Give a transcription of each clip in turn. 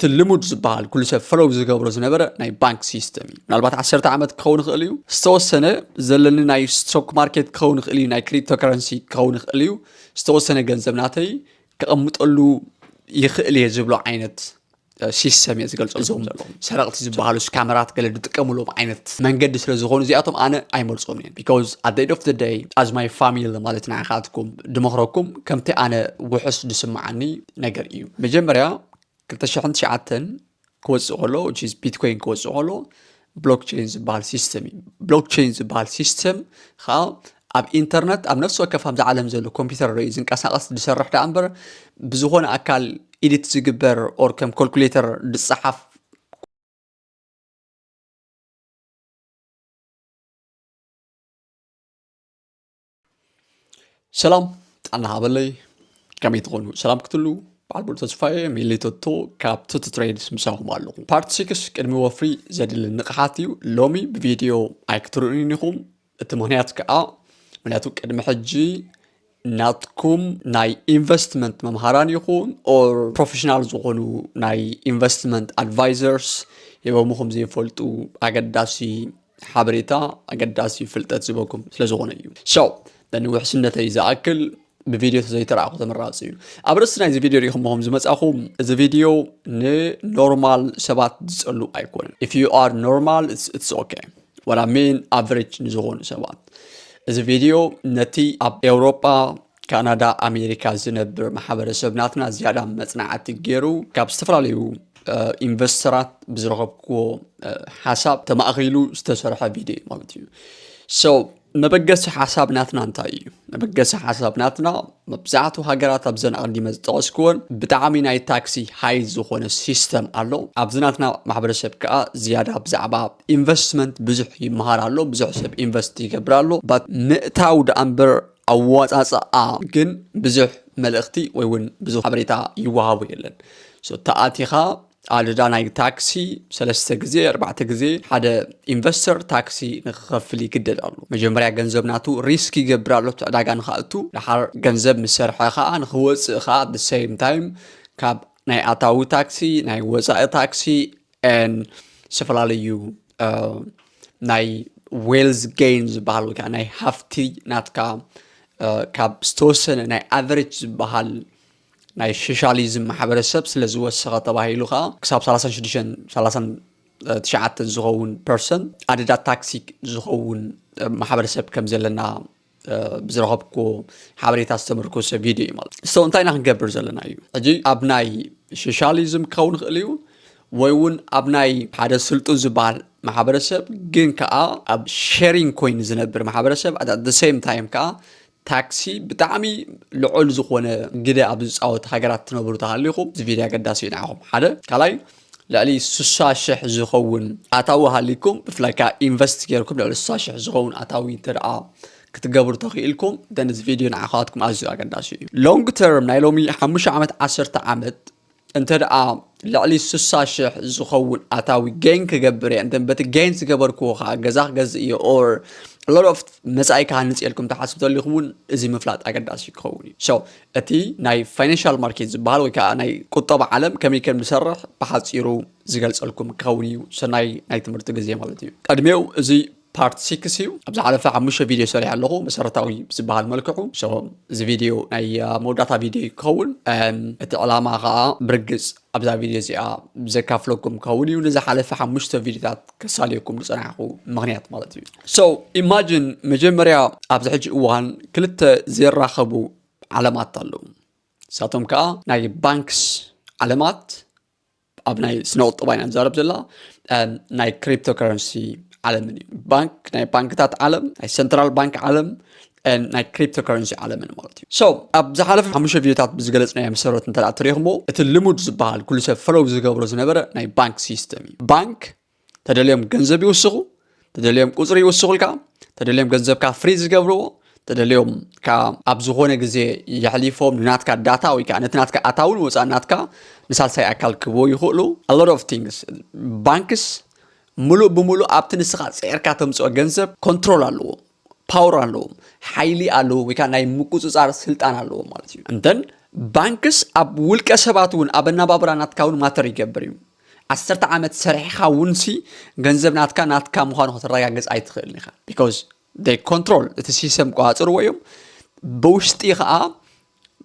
እቲ ልሙድ ዝበሃል ኩሉ ሰብ ፈለው ዝገብሮ ዝነበረ ናይ ባንክ ሲስተም እዩ። ምናልባት ዓሰርተ ዓመት ክኸውን ይኽእል እዩ፣ ዝተወሰነ ዘለኒ ናይ ስቶክ ማርኬት ክኸውን ይኽእል እዩ፣ ናይ ክሪፕቶ ከረንሲ ክኸውን ይኽእል እዩ፣ ዝተወሰነ ገንዘብ ናተይ ከቐምጠሉ ይኽእል እየ ዝብሎ ዓይነት ሲስተም እየ ዝገልጸሎም። ሰረቕቲ ዝበሃሉ ስካመራት ገለ ዝጥቀምሎም ዓይነት መንገዲ ስለ ዝኾኑ እዚኣቶም ኣነ ኣይመርጾም እየ። Because at the end of the day, as my family ማለት ንዓኻትኩም ድመኽረኩም ከምቲ ኣነ ውሑስ ዝስምዓኒ ነገር እዩ። መጀመርያ ክልተ ሽሕን ትሽዓተን ክወፅእ ከሎ፣ which is ቢትኮይን ክወፅእ ከሎ ብሎክቸይን ዝበሃል ሲስተም እዩ። ብሎክቸይን ዝበሃል ሲስተም ከዓ ኣብ ኢንተርነት ኣብ ነፍሲ ወከፍ ኣብዚ ዓለም ዘሎ ኮምፒውተር ርእዩ ዝንቀሳቐስ ዝሰርሕ ደኣ እምበር ብዝኾነ ኣካል ኢዲት ዝግበር ኦር ከም ኮልኩሌተር ዝፀሓፍ ሰላም ጣና ሃበለይ፣ ከመይ ትኾኑ? ሰላም ክትሉ በዓል ቦል ተስፋዬ ሚሊቶቶ ካብ ቱቱ ትሬድስ ምሳኹም ኣለኹ። ፓርት ሲክስ ቅድሚ ወፍሪ ዘድሊ ንቕሓት እዩ። ሎሚ ብቪድዮ ኣይክትርእዩን ኢኹም። እቲ ምኽንያት ከዓ ምክንያቱ ቅድሚ ሕጂ ናትኩም ናይ ኢንቨስትመንት መምሃራን ይኹን ኦር ፕሮፌሽናል ዝኾኑ ናይ ኢንቨስትመንት ኣድቫይዘርስ ሂቦምኹም ዘይፈልጡ ኣገዳሲ ሓበሬታ ኣገዳሲ ፍልጠት ዝበኩም ስለ ዝኾነ እዩ። So ንውሕስነተይ ዝኣክል ብቪድዮ ተዘይተረኣኹ ተመራፂ እዩ። ኣብ ርእሲ ናይዚ ቪድዮ ሪኢኹምኹም ዝመፃኹም እዚ ቪድዮ ንኖርማል ሰባት ዝፀሉ ኣይኮነን። If you are normal, it's okay. What I mean, average ንዝኾኑ ሰባት እዚ ቪድዮ ነቲ ኣብ ኤውሮጳ፣ ካናዳ፣ ኣሜሪካ ዝነብር ማሕበረሰብ ናትና ዝያዳ መፅናዕቲ ገይሩ ካብ ዝተፈላለዩ ኢንቨስተራት ብዝረኸብክዎ ሓሳብ ተማእኺሉ ዝተሰርሐ ቪድዮ እዩ ማለት እዩ። So መበገሲ ሓሳብ ናትና እንታይ እዩ? መበገሲ ሓሳብ ናትና መብዛሕቱ ሃገራት ኣብዘን ኣቐዲመ ዝጠቐስክወን ብጣዕሚ ናይ ታክሲ ሃይ ዝኾነ ሲስተም ኣሎ። ኣብዚ ናትና ማሕበረሰብ ከዓ ዝያዳ ብዛዕባ ኢንቨስትመንት ብዙሕ ይመሃር ኣሎ፣ ብዙሕ ሰብ ኢንቨስት ይገብር ኣሎ። But ምእታው ደኣ እምበር ኣወፃፅኣ ግን ብዙሕ መልእኽቲ ወይ እውን ብዙሕ ሓበሬታ ይወሃቦ የለን። So ተኣቲኻ ኣደዳ ናይ ታክሲ ሰለስተ ግዜ ኣርባዕተ ግዜ ሓደ ኢንቨስተር ታክሲ ንክኸፍል ይግደድ ኣሎ። መጀመርያ ገንዘብ ናቱ ሪስክ ይገብር ኣሎ እቲ ዕዳጋ ንክኣቱ፣ ደሓር ገንዘብ ምስ ሰርሐ ከዓ ንክወፅእ ከዓ the same time ካብ ናይ ኣታዊ ታክሲ፣ ናይ ወፃኢ ታክሲ and ዝተፈላለዩ ናይ ዌልዝ ጌን ዝበሃል ወይ ከዓ ናይ ሃፍቲ ናትካ ካብ ዝተወሰነ ናይ ኣቨሬጅ ዝበሃል ናይ ሶሻሊዝም ማሕበረሰብ ስለ ዝወሰኸ ተባሂሉ ከዓ ክሳብ ሰላሳን ሽዱሽተን ሰላሳን ትሽዓተን ዝኸውን ፐርሰንት ኣደዳ ታክሲ ዝኸውን ማሕበረሰብ ከም ዘለና ብዝረኸብኩ ሓበሬታ ዝተመርኮሰ ቪድዮ እዩ ማለት። So እንታይ ኢና ክንገብር ዘለና እዩ? ሕጂ ኣብ ናይ ሶሻሊዝም ክኸውን ይኽእል እዩ ወይ እውን ኣብ ናይ ሓደ ስልጡን ዝበሃል ማሕበረሰብ ግን ከዓ ኣብ ሼሪንግ ኮይን ዝነብር ማሕበረሰብ at the same time ከዓ ታክሲ ብጣዕሚ ልዑል ዝኾነ ግደ ኣብ ዝፃወት ሃገራት ትነብሩ ተሃሊኹም እዚ ቪድዮ ኣገዳሲ እዩ ንዓኹም። ሓደ ካልኣይ ልዕሊ ስሳ ሽሕ ዝኸውን ኣታዊ ሃሊኩም ብፍላይ ከዓ ኢንቨስት ገይርኩም ልዕሊ ስሳ ሽሕ ዝኸውን ኣታዊ እንተ ደኣ ክትገብሩ ተኽኢልኩም then እዚ ቪድዮ ንዓኻትኩም ኣዝዩ ኣገዳሲ እዩ። ሎንግ ተርም ናይ ሎሚ ሓሙሽተ ዓመት ዓሰርተ ዓመት እንተ ደኣ ልዕሊ ስሳ ሽሕ ዝኸውን ኣታዊ ጌን ክገብር እየ እንተ በቲ ጌን ዝገበርክዎ ከዓ ገዛ ክገዝእ እየ or lot of መፃኢ ክሃንፅ እየ ኢልኩም ትሓስቡ ተሊኹም እውን እዚ ምፍላጥ ኣገዳሲ ክኸውን እዩ። So እቲ ናይ ፋይናንሻል ማርኬት ዝበሃል ወይ ከዓ ናይ ቁጠባ ዓለም ከመይ ከም ዝሰርሕ ብሓፂሩ ዝገልፀልኩም ክኸውን እዩ። ሰናይ ናይ ትምህርቲ ግዜ ማለት እዩ። ቅድሚኡ እዚ ፓርት ሲክስ እዩ። ኣብ ዝሓለፈ ሓሙሽተ ቪድዮ ሰሪሐ ኣለኹ መሰረታዊ ዝበሃል መልክዑ። So እዚ ቪድዮ ናይ መወዳእታ ቪድዮ እዩ ክኸውን። እቲ ዕላማ ከዓ ብርግፅ ኣብዛ ቪድዮ እዚኣ ዘካፍለኩም ክኸውን እዩ ንዝሓለፈ ሓሙሽተ ቪድዮታት ከሳልየኩም ዝፀናሕኩ ምኽንያት ማለት እዩ። So ኢማጂን መጀመርያ ኣብዚ ሕጂ እዋን ክልተ ዘይራኸቡ ዓለማት ኣለዉ። ንሳቶም ከዓ ናይ ባንክስ ዓለማት ኣብ ናይ ስነ ቁጠባ ኢና ንዛረብ ዘላ ናይ ክሪፕቶ ከረንሲ ዓለምን እዩ። ባንክ ናይ ባንክታት ዓለም ናይ ሰንትራል ባንክ ዓለም ናይ ክሪፕቶ ከረንሲ ዓለምን ማለት እዩ። So ኣብ ዝሓለፈ ሓሙሽተ ቪድዮታት ብዝገለፅናዮ መሰረት እንተ ትሪኢኹሞ እቲ ልሙድ ዝበሃል ኩሉ ሰብ ፈለው ዝገብሮ ዝነበረ ናይ ባንክ ሲስተም እዩ። ባንክ ተደልዮም ገንዘብ ይውስኹ፣ ተደልዮም ቁፅሪ ይውስኹልካ፣ ተደልዮም ገንዘብካ ፍሪዝ ይገብርዎ፣ ተደልዮም ካብ ኣብ ዝኾነ ግዜ የሕሊፎም ንናትካ ዳታ ወይ ከዓ ነቲ ናትካ ኣታውን ወፃእ ናትካ ንሳልሳይ ኣካል ክብዎ ይኽእሉ። A lot of things ባንክስ ሙሉእ ብሙሉእ ኣብቲ ንስኻ ፀርካ ተምፅኦ ገንዘብ ኮንትሮል ኣለዎ፣ ፓወር ኣለዎም፣ ሓይሊ ኣለዎም ወይ ከዓ ናይ ምቁፅፃር ስልጣን ኣለዎም ማለት እዩ። እንተን ባንክስ ኣብ ውልቀ ሰባት እውን ኣብ ኣነባብራ ናትካ እውን ማተር ይገብር እዩ። ዓሰርተ ዓመት ሰሪሕኻ እውን ሲ ገንዘብ ናትካ ናትካ ምዃኑ ከተረጋግጽ ኣይትኽእልን ኢኻ። Because they control፣ እቲ ሲስተም ቆጻጽርዎ እዮም። ብውሽጢ ከዓ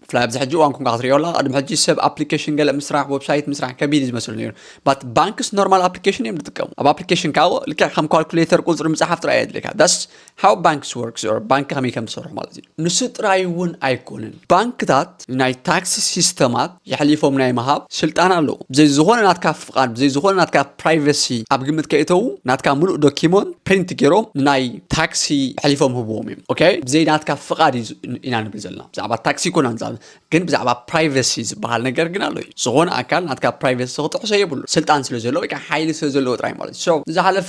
ብፍላይ ኣብዚ ሕጂ እዋን ኮንካ ክትሪኦ ኣላ። ቅድሚ ሕጂ ሰብ ኣፕሊኬሽን ገለ ምስራሕ፣ ዌብሳይት ምስራሕ ከቢድ እዩ ዝመስል ነይሩ። But ባንክስ ኖርማል ኣፕሊኬሽን እዮም ዝጥቀሙ። ኣብ ኣፕሊኬሽን ከዓ ልክዕ ከም ካልኩሌተር ቁፅሪ ምፅሓፍ ጥራይ የድልካ። That's how banks works፣ or ባንክ ከመይ ከም ዝሰርሑ ማለት እዩ። ንሱ ጥራይ እውን ኣይኮንን። ባንክታት ናይ ታክሲ ሲስተማት የሕሊፎም ናይ ምሃብ ስልጣን ኣለዎ። ብዘይ ዝኾነ ናትካ ፍቓድ፣ ብዘይ ዝኾነ ናትካ ፕራይቨሲ ኣብ ግምት ከይተዉ ናትካ ምሉእ ዶኪመንት ፕሪንት ገይሮም ንናይ ታክሲ የሕሊፎም ህብዎም እዮም። ኦኬ፣ ብዘይ ናትካ ፍቓድ እዩ ዝ-፣ ኢና ንብል ዘለና። ብዛዕባ ታክሲ ይኮና ንዛብ፣ ግን ብዛዕባ ፕራይቨሲ ዝበሃል ነገር ግን ኣሎ እዩ። ዝኾነ ኣካል ናትካ ፕራይቨሲ ክጥሕሶ የብሉ። ስልጣን ስለ ዘለዎ ወይ ከዓ ሓይሊ ስለ ዘለዎ ጥራይ ማለት እዩ። So፣ ዝሓለፈ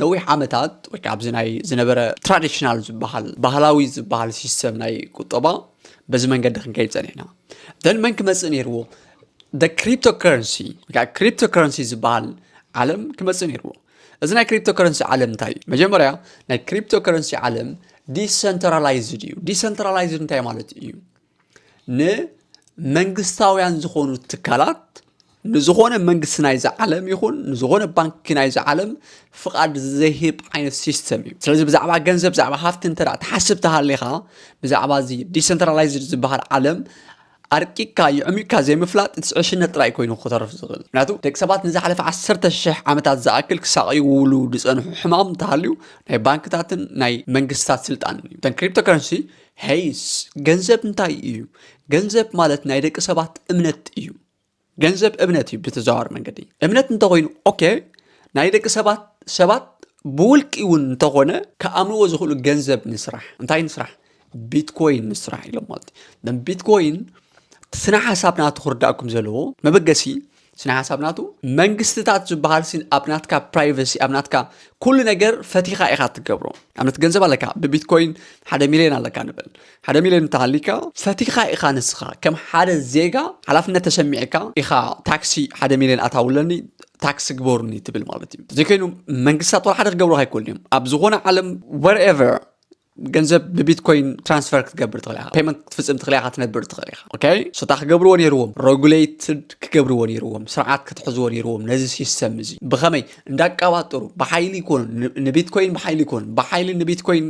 ነዊሕ ዓመታት ወይ ከዓ ኣብዚ ናይ ዝነበረ ትራዲሽናል ዝበሃል፣ ባህላዊ ዝበሃል ሲስተም ናይ ቁጠባ በዚ መንገዲ ክንከይድ ጸኒሕና። Then መን ክመጽእ ነይርዎ? The cryptocurrency ወይ ከዓ ክሪፕቶከረንሲ ዝበሃል ዓለም ክመጽእ ነይርዎ። እዚ ናይ ክሪፕቶከረንሲ ዓለም እንታይ እዩ? መጀመርያ ናይ ክሪፕቶከረንሲ ዓለም ዲሰንትራላይዝድ እዩ። ዲሰንትራላይዝድ እንታይ ማለት እዩ? ንመንግስታውያን ዝኾኑ ትካላት፣ ንዝኾነ መንግስቲ ናይዚ ዓለም ይኹን ንዝኾነ ባንኪ ናይዚ ዓለም ፍቓድ ዘይህብ ዓይነት ሲስተም እዩ። ስለዚ ብዛዕባ ገንዘብ፣ ብዛዕባ ሃፍቲ እንተ ደኣ ትሓስብ ተሃሊኻ፣ ብዛዕባ እዚ ዲሰንትራላይዝድ ዝበሃል ዓለም ኣርቂቕካ የዕሚቕካ ዘይምፍላጥ እቲ ዕሽነት ጥራይ ኮይኑ ክተርፍ ዝኽእል። ምክንያቱ ደቂ ሰባት ንዝሓለፈ ዓሰርተ ሽሕ ዓመታት ዝኣክል ክሳቐይውሉ ዝጸንሑ ሕማም እንተሃልዩ ናይ ባንክታትን ናይ መንግስታት ስልጣን እዩ። እተን ክሪፕቶከረንሲ፣ ሄይስ፣ ገንዘብ እንታይ እዩ? ገንዘብ ማለት ናይ ደቂ ሰባት እምነት እዩ። ገንዘብ እምነት እዩ ብተዘዋዋሪ መንገዲ። እምነት እንተኾይኑ፣ ኦኬ፣ ናይ ደቂ ሰባት፣ ሰባት ብውልቂ እውን እንተኾነ ክኣምንዎ ዝኽእሉ ገንዘብ ንስራሕ። እንታይ ንስራሕ? ቢትኮይን ንስራሕ ኢሎም ማለት እዩ። ቢትኮይን ስነ ሓሳብ ናቱ ክርዳእኩም ዘለዎ መበገሲ፣ ስነ ሓሳብ ናቱ መንግስትታት ዝበሃል ሲን ኣብ ናትካ ፕራይቨሲ፣ ኣብ ናትካ ኩሉ ነገር ፈቲኻ ኢኻ ትገብሮ። ኣብነት ገንዘብ ኣለካ፣ ብቢትኮይን ሓደ ሚልዮን ኣለካ ንበል። ሓደ ሚልዮን እንተሃሊካ ፈቲኻ ኢኻ ንስኻ ከም ሓደ ዜጋ ሓላፍነት ተሰሚዕካ ኢኻ ታክሲ ሓደ ሚልዮን ኣታውለኒ፣ ታክሲ ግበሩኒ ትብል ማለት እዩ። ዘይኮይኑ መንግስታት ዋላ ሓደ ክገብሩኻ ኣይክእሉን እዮም። ኣብ ዝኾነ ዓለም wherever ገንዘብ ብቢትኮይን ትራንስፈር ክትገብር ትኽእል ኢኻ፣ ፔመንት ክትፍጽም ትኽእል ኢኻ፣ ክትነብር ትኽእል ኢኻ። ኦኬ፣ ሶታ ክገብርዎ ነይርዎም፣ ሬጉሌትድ ክገብርዎ ነይርዎም፣ ስርዓት ክትሕዝዎ ነይርዎም ነዚ ሲስተም እዚ። ብኸመይ? እንዳቀባጠሩ ብሓይሊ ይኮኑ፣ ን-፣ ንቢትኮይን ብሓይሊ ይኮኑ፣ ብሓይሊ ንቢትኮይን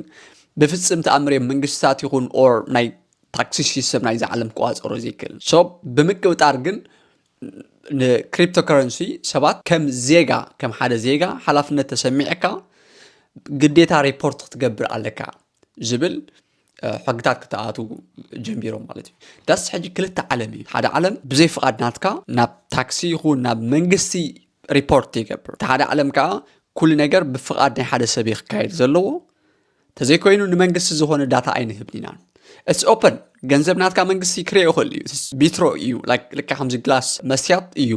ብፍጽም ተኣምር እዮም መንግስታት ይኹን ኦር ናይ ታክሲ ሲስተም ናይዚ ዓለም ክቋጸሮ ዘይክእል። ሶ ብምቅብጣር ግን ንክሪፕቶከረንሲ ሰባት ከም ዜጋ፣ ከም ሓደ ዜጋ ሓላፍነት ተሰሚዕካ ግዴታ ሪፖርት ክትገብር ኣለካ ዝብል፣ እ፣ ሕግታት ክተኣቱ ጀሚሮም ማለት እዩ። ዳስ ሕጂ ክልተ ዓለም እዩ። ሓደ ዓለም ብዘይ ፍቓድ ናትካ ናብ ታክሲ ይኹን ናብ መንግስቲ ሪፖርት ይገብር። እቲ ሓደ ዓለም ከዓ ኩሉ ነገር ብፍቓድ ናይ ሓደ ሰብ እዩ ክካየድ ዘለዎ። ተዘይኮይኑ ንመንግስቲ ዝኾነ ዳታ ኣይንህብን ኢና። It's open። ገንዘብ ናትካ መንግስቲ ክሪኦ ይኽእል እዩ። It's ቢትሮ እዩ። Like፣ ልክዕ ከምዚ ግላስ መስትያት እዩ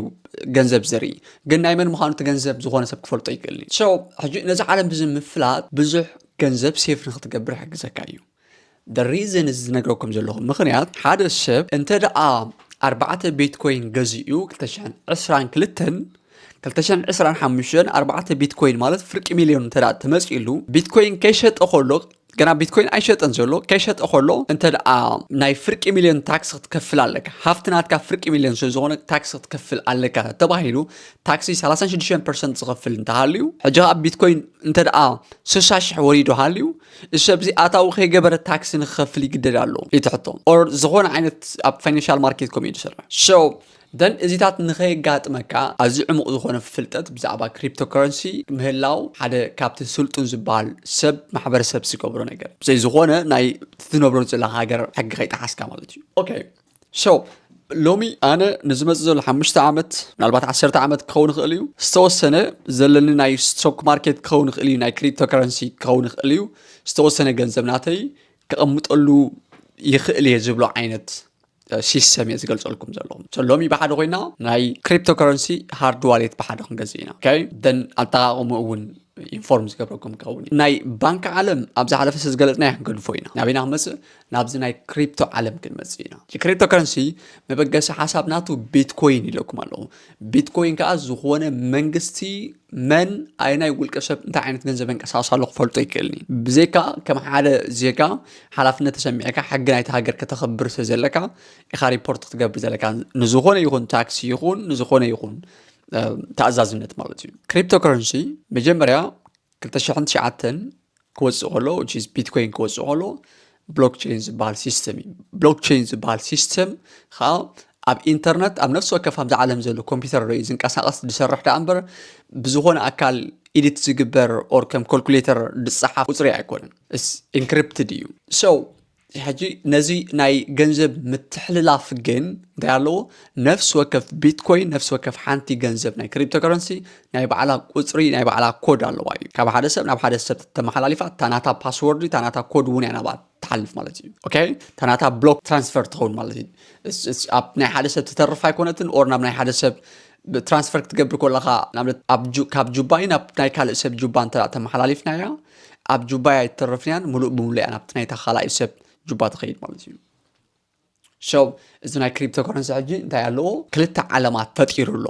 ገንዘብ ዘርኢ። ግን ናይ መን ምዃኑ እቲ ገንዘብ ዝኾነ ሰብ ክፈልጦ ይኽእል እዩ። So፣ ሕጂ ነዚ ዓለም ብዚ ምፍላጥ ብዙሕ ገንዘብ ሴፍ ንክትገብር ይሕግዘካ እዩ። The reason እዚ ዝነግረኩም ዘለኹ ምኽንያት፣ ሓደ ሰብ እንተ ደኣ ኣርባዕተ ቢትኮይን ገዚኡ ክልተ ሽሕን ዕስራን ክልተን፣ ክልተ ሽሕን ዕስራን ሓሙሽተን ኣርባዕተ ቢትኮይን ማለት ፍርቂ ሚልዮን እንተ ደኣ ተመጺእሉ፣ ቢትኮይን ከይሸጠ ከሎ፣ ገና ቢትኮይን ኣይሸጠን ዘሎ፣ ከይሸጠ ከሎ እንተ ደኣ ናይ ፍርቂ ሚልዮን ታክስ ክትከፍል ኣለካ። ሃፍቲ ናትካ ፍርቂ ሚልዮን ስለ ዝኾነ ታክስ ክትከፍል ኣለካ ተባሂሉ፣ ታክሲ ሰላሳን ሽዱሽተን ፐርሰንት ዝኸፍል እንተሃልዩ፣ ሕጂ ከኣ ቢትኮይን እንተ ደኣ ስሳ ሽሕ ወሪዱ ሃልዩ፣ እዚ ሰብ እዚ ኣታዊ ከይገበረ ታክሲ ንክኸፍል ይግደድ ኣሎ እዩ እቲ ሕቶ። ኦር ዝኾነ ዓይነት ኣብ ፋይናንሻል ማርኬት ከምኡ እዩ ዝሰርሕ። So፣ then እዚታት ንኸየጋጥመካ ኣዝዩ ዕሙቕ ዝኾነ ፍልጠት ብዛዕባ ክሪፕቶከረንሲ ምህላው ሓደ ካብቲ ስልጡን ዝበሃል ሰብ ማሕበረሰብ ዝገብሮ ነገር። ብዘይ ዝኾነ ናይ ትነብሮ ዘለኻ ሃገር ሕጊ ከይጠሓስካ ማለት እዩ። ኦኬ። So፣ ሎሚ ኣነ ንዝመጽእ ዘሎ ሓሙሽተ ዓመት፣ ምናልባት ዓሰርተ ዓመት ክኸውን ይኽእል እዩ፣ ዝተወሰነ ዘለኒ ናይ ስቶክ ማርኬት ክኸውን ይኽእል እዩ፣ ናይ ክሪፕቶከረንሲ ክኸውን ይኽእል እዩ፣ ዝተወሰነ ገንዘብ ናተይ ከቐምጠሉ ይኽእል እየ ዝብሎ ዓይነት፣ እ፣ ሲስተም እየ ዝገልጸልኩም ዘለኹ። So፣ ሎሚ ብሓደ ኮይና ናይ ክሪፕቶከረንሲ ሃርድ ዋሌት ብሓደ ክንገዝእ ኢና። ኦኬ? ደን ኣጠቓቕሙ እውን ኢንፎርም ዝገብረኩም ክኸውን እዩ። ናይ ባንክ ዓለም ኣብ ዝሓለፈ ስለ ዝገለጽናዮ ክንገድፎ ኢና። ናበይና ክንመጽእ? ናብዚ ናይ ክሪፕቶ ዓለም ክንመጽእ ኢና። ክሪፕቶ ከረንሲ መበገሲ ሓሳብ ናቱ ቢትኮይን ኢለኩም ኣለኹ። ቢትኮይን ከዓ ዝኾነ መንግስቲ መን ኣየናይ ውልቀ ሰብ እንታይ ዓይነት ገንዘብ የንቀሳቕስ ኣሎ ክፈልጦ ይክእልኒ። ብዘይካ ከም ሓደ ዜጋ ሓላፍነት ተሰሚዕካ ሕጊ ናይቲ ሃገር ከተኽብር ስለ ዘለካ ኢኻ ሪፖርት ክትገብር ዘለካ፣ ንዝኾነ ይኹን ታክሲ ይኹን ንዝኾነ ይኹን ተኣዛዝነት ማለት እዩ። ክሪፕቶ ከረንሲ መጀመርያ ክልተ ሽሕን ትሽዓተን ክወፅእ ከሎ፣ ቢትኮይን ክወፅእ ከሎ ብሎክቸይን ዝበሃል ሲስተም እዩ። ብሎክቸይን ዝበሃል ሲስተም ከዓ ኣብ ኢንተርነት ኣብ ነፍሲ ወከፍ ኣብዚ ዓለም ዘሎ ኮምፒውተር ዶ እዩ ዝንቀሳቐስ ዝሰርሕ ደኣ እምበር ብዝኾነ ኣካል ኢዲት ዝግበር ኦር ከም ኮልኩሌተር ዝፀሓፍ ቁፅሪ ኣይኮነን። ኢንክሪፕትድ እዩ። So ሕጂ ነዚ ናይ ገንዘብ ምትሕልላፍ ግን እንታይ ኣለዎ? ነፍሲ ወከፍ ቢትኮይን፣ ነፍሲ ወከፍ ሓንቲ ገንዘብ ናይ ክሪፕቶ ከረንሲ ናይ ባዕላ ቁፅሪ፣ ናይ ባዕላ ኮድ ኣለዋ እዩ። ካብ ሓደ ሰብ ናብ ሓደ ሰብ ተመሓላሊፋ እታ ናታ ፓስወርድ፣ እታ ናታ ኮድ እውን እያ ናብኣ ትሓልፍ ማለት እዩ። ኦኬ፣ እታ ናታ ብሎክ ትራንስፈር ትኸውን ማለት እዩ። እስ- እስ- ኣብ ናይ ሓደ ሰብ ትተርፍ ኣይኮነትን፣ ኦር ናብ ናይ ሓደ ሰብ ትራንስፈር ክትገብር ከለካ ንኣብነት ኣብ ጁ- ካብ ጁባይ ናብ ናይ ካልእ ሰብ ጁባ እንተ ተመሓላሊፍናያ ኣብ ጁባይ ኣይትተርፍንያን፣ ሙሉእ ብሙሉእ እያ ናብቲ ናይታ ካልኣይ ሰብ ጁባ ትኸይድ ማለት እዩ። So እዚ ናይ ክሪፕቶ ከረንሲ ሕጂ እንታይ ኣለዎ? ክልተ ዓለማት ፈጢሩ ኣሎ።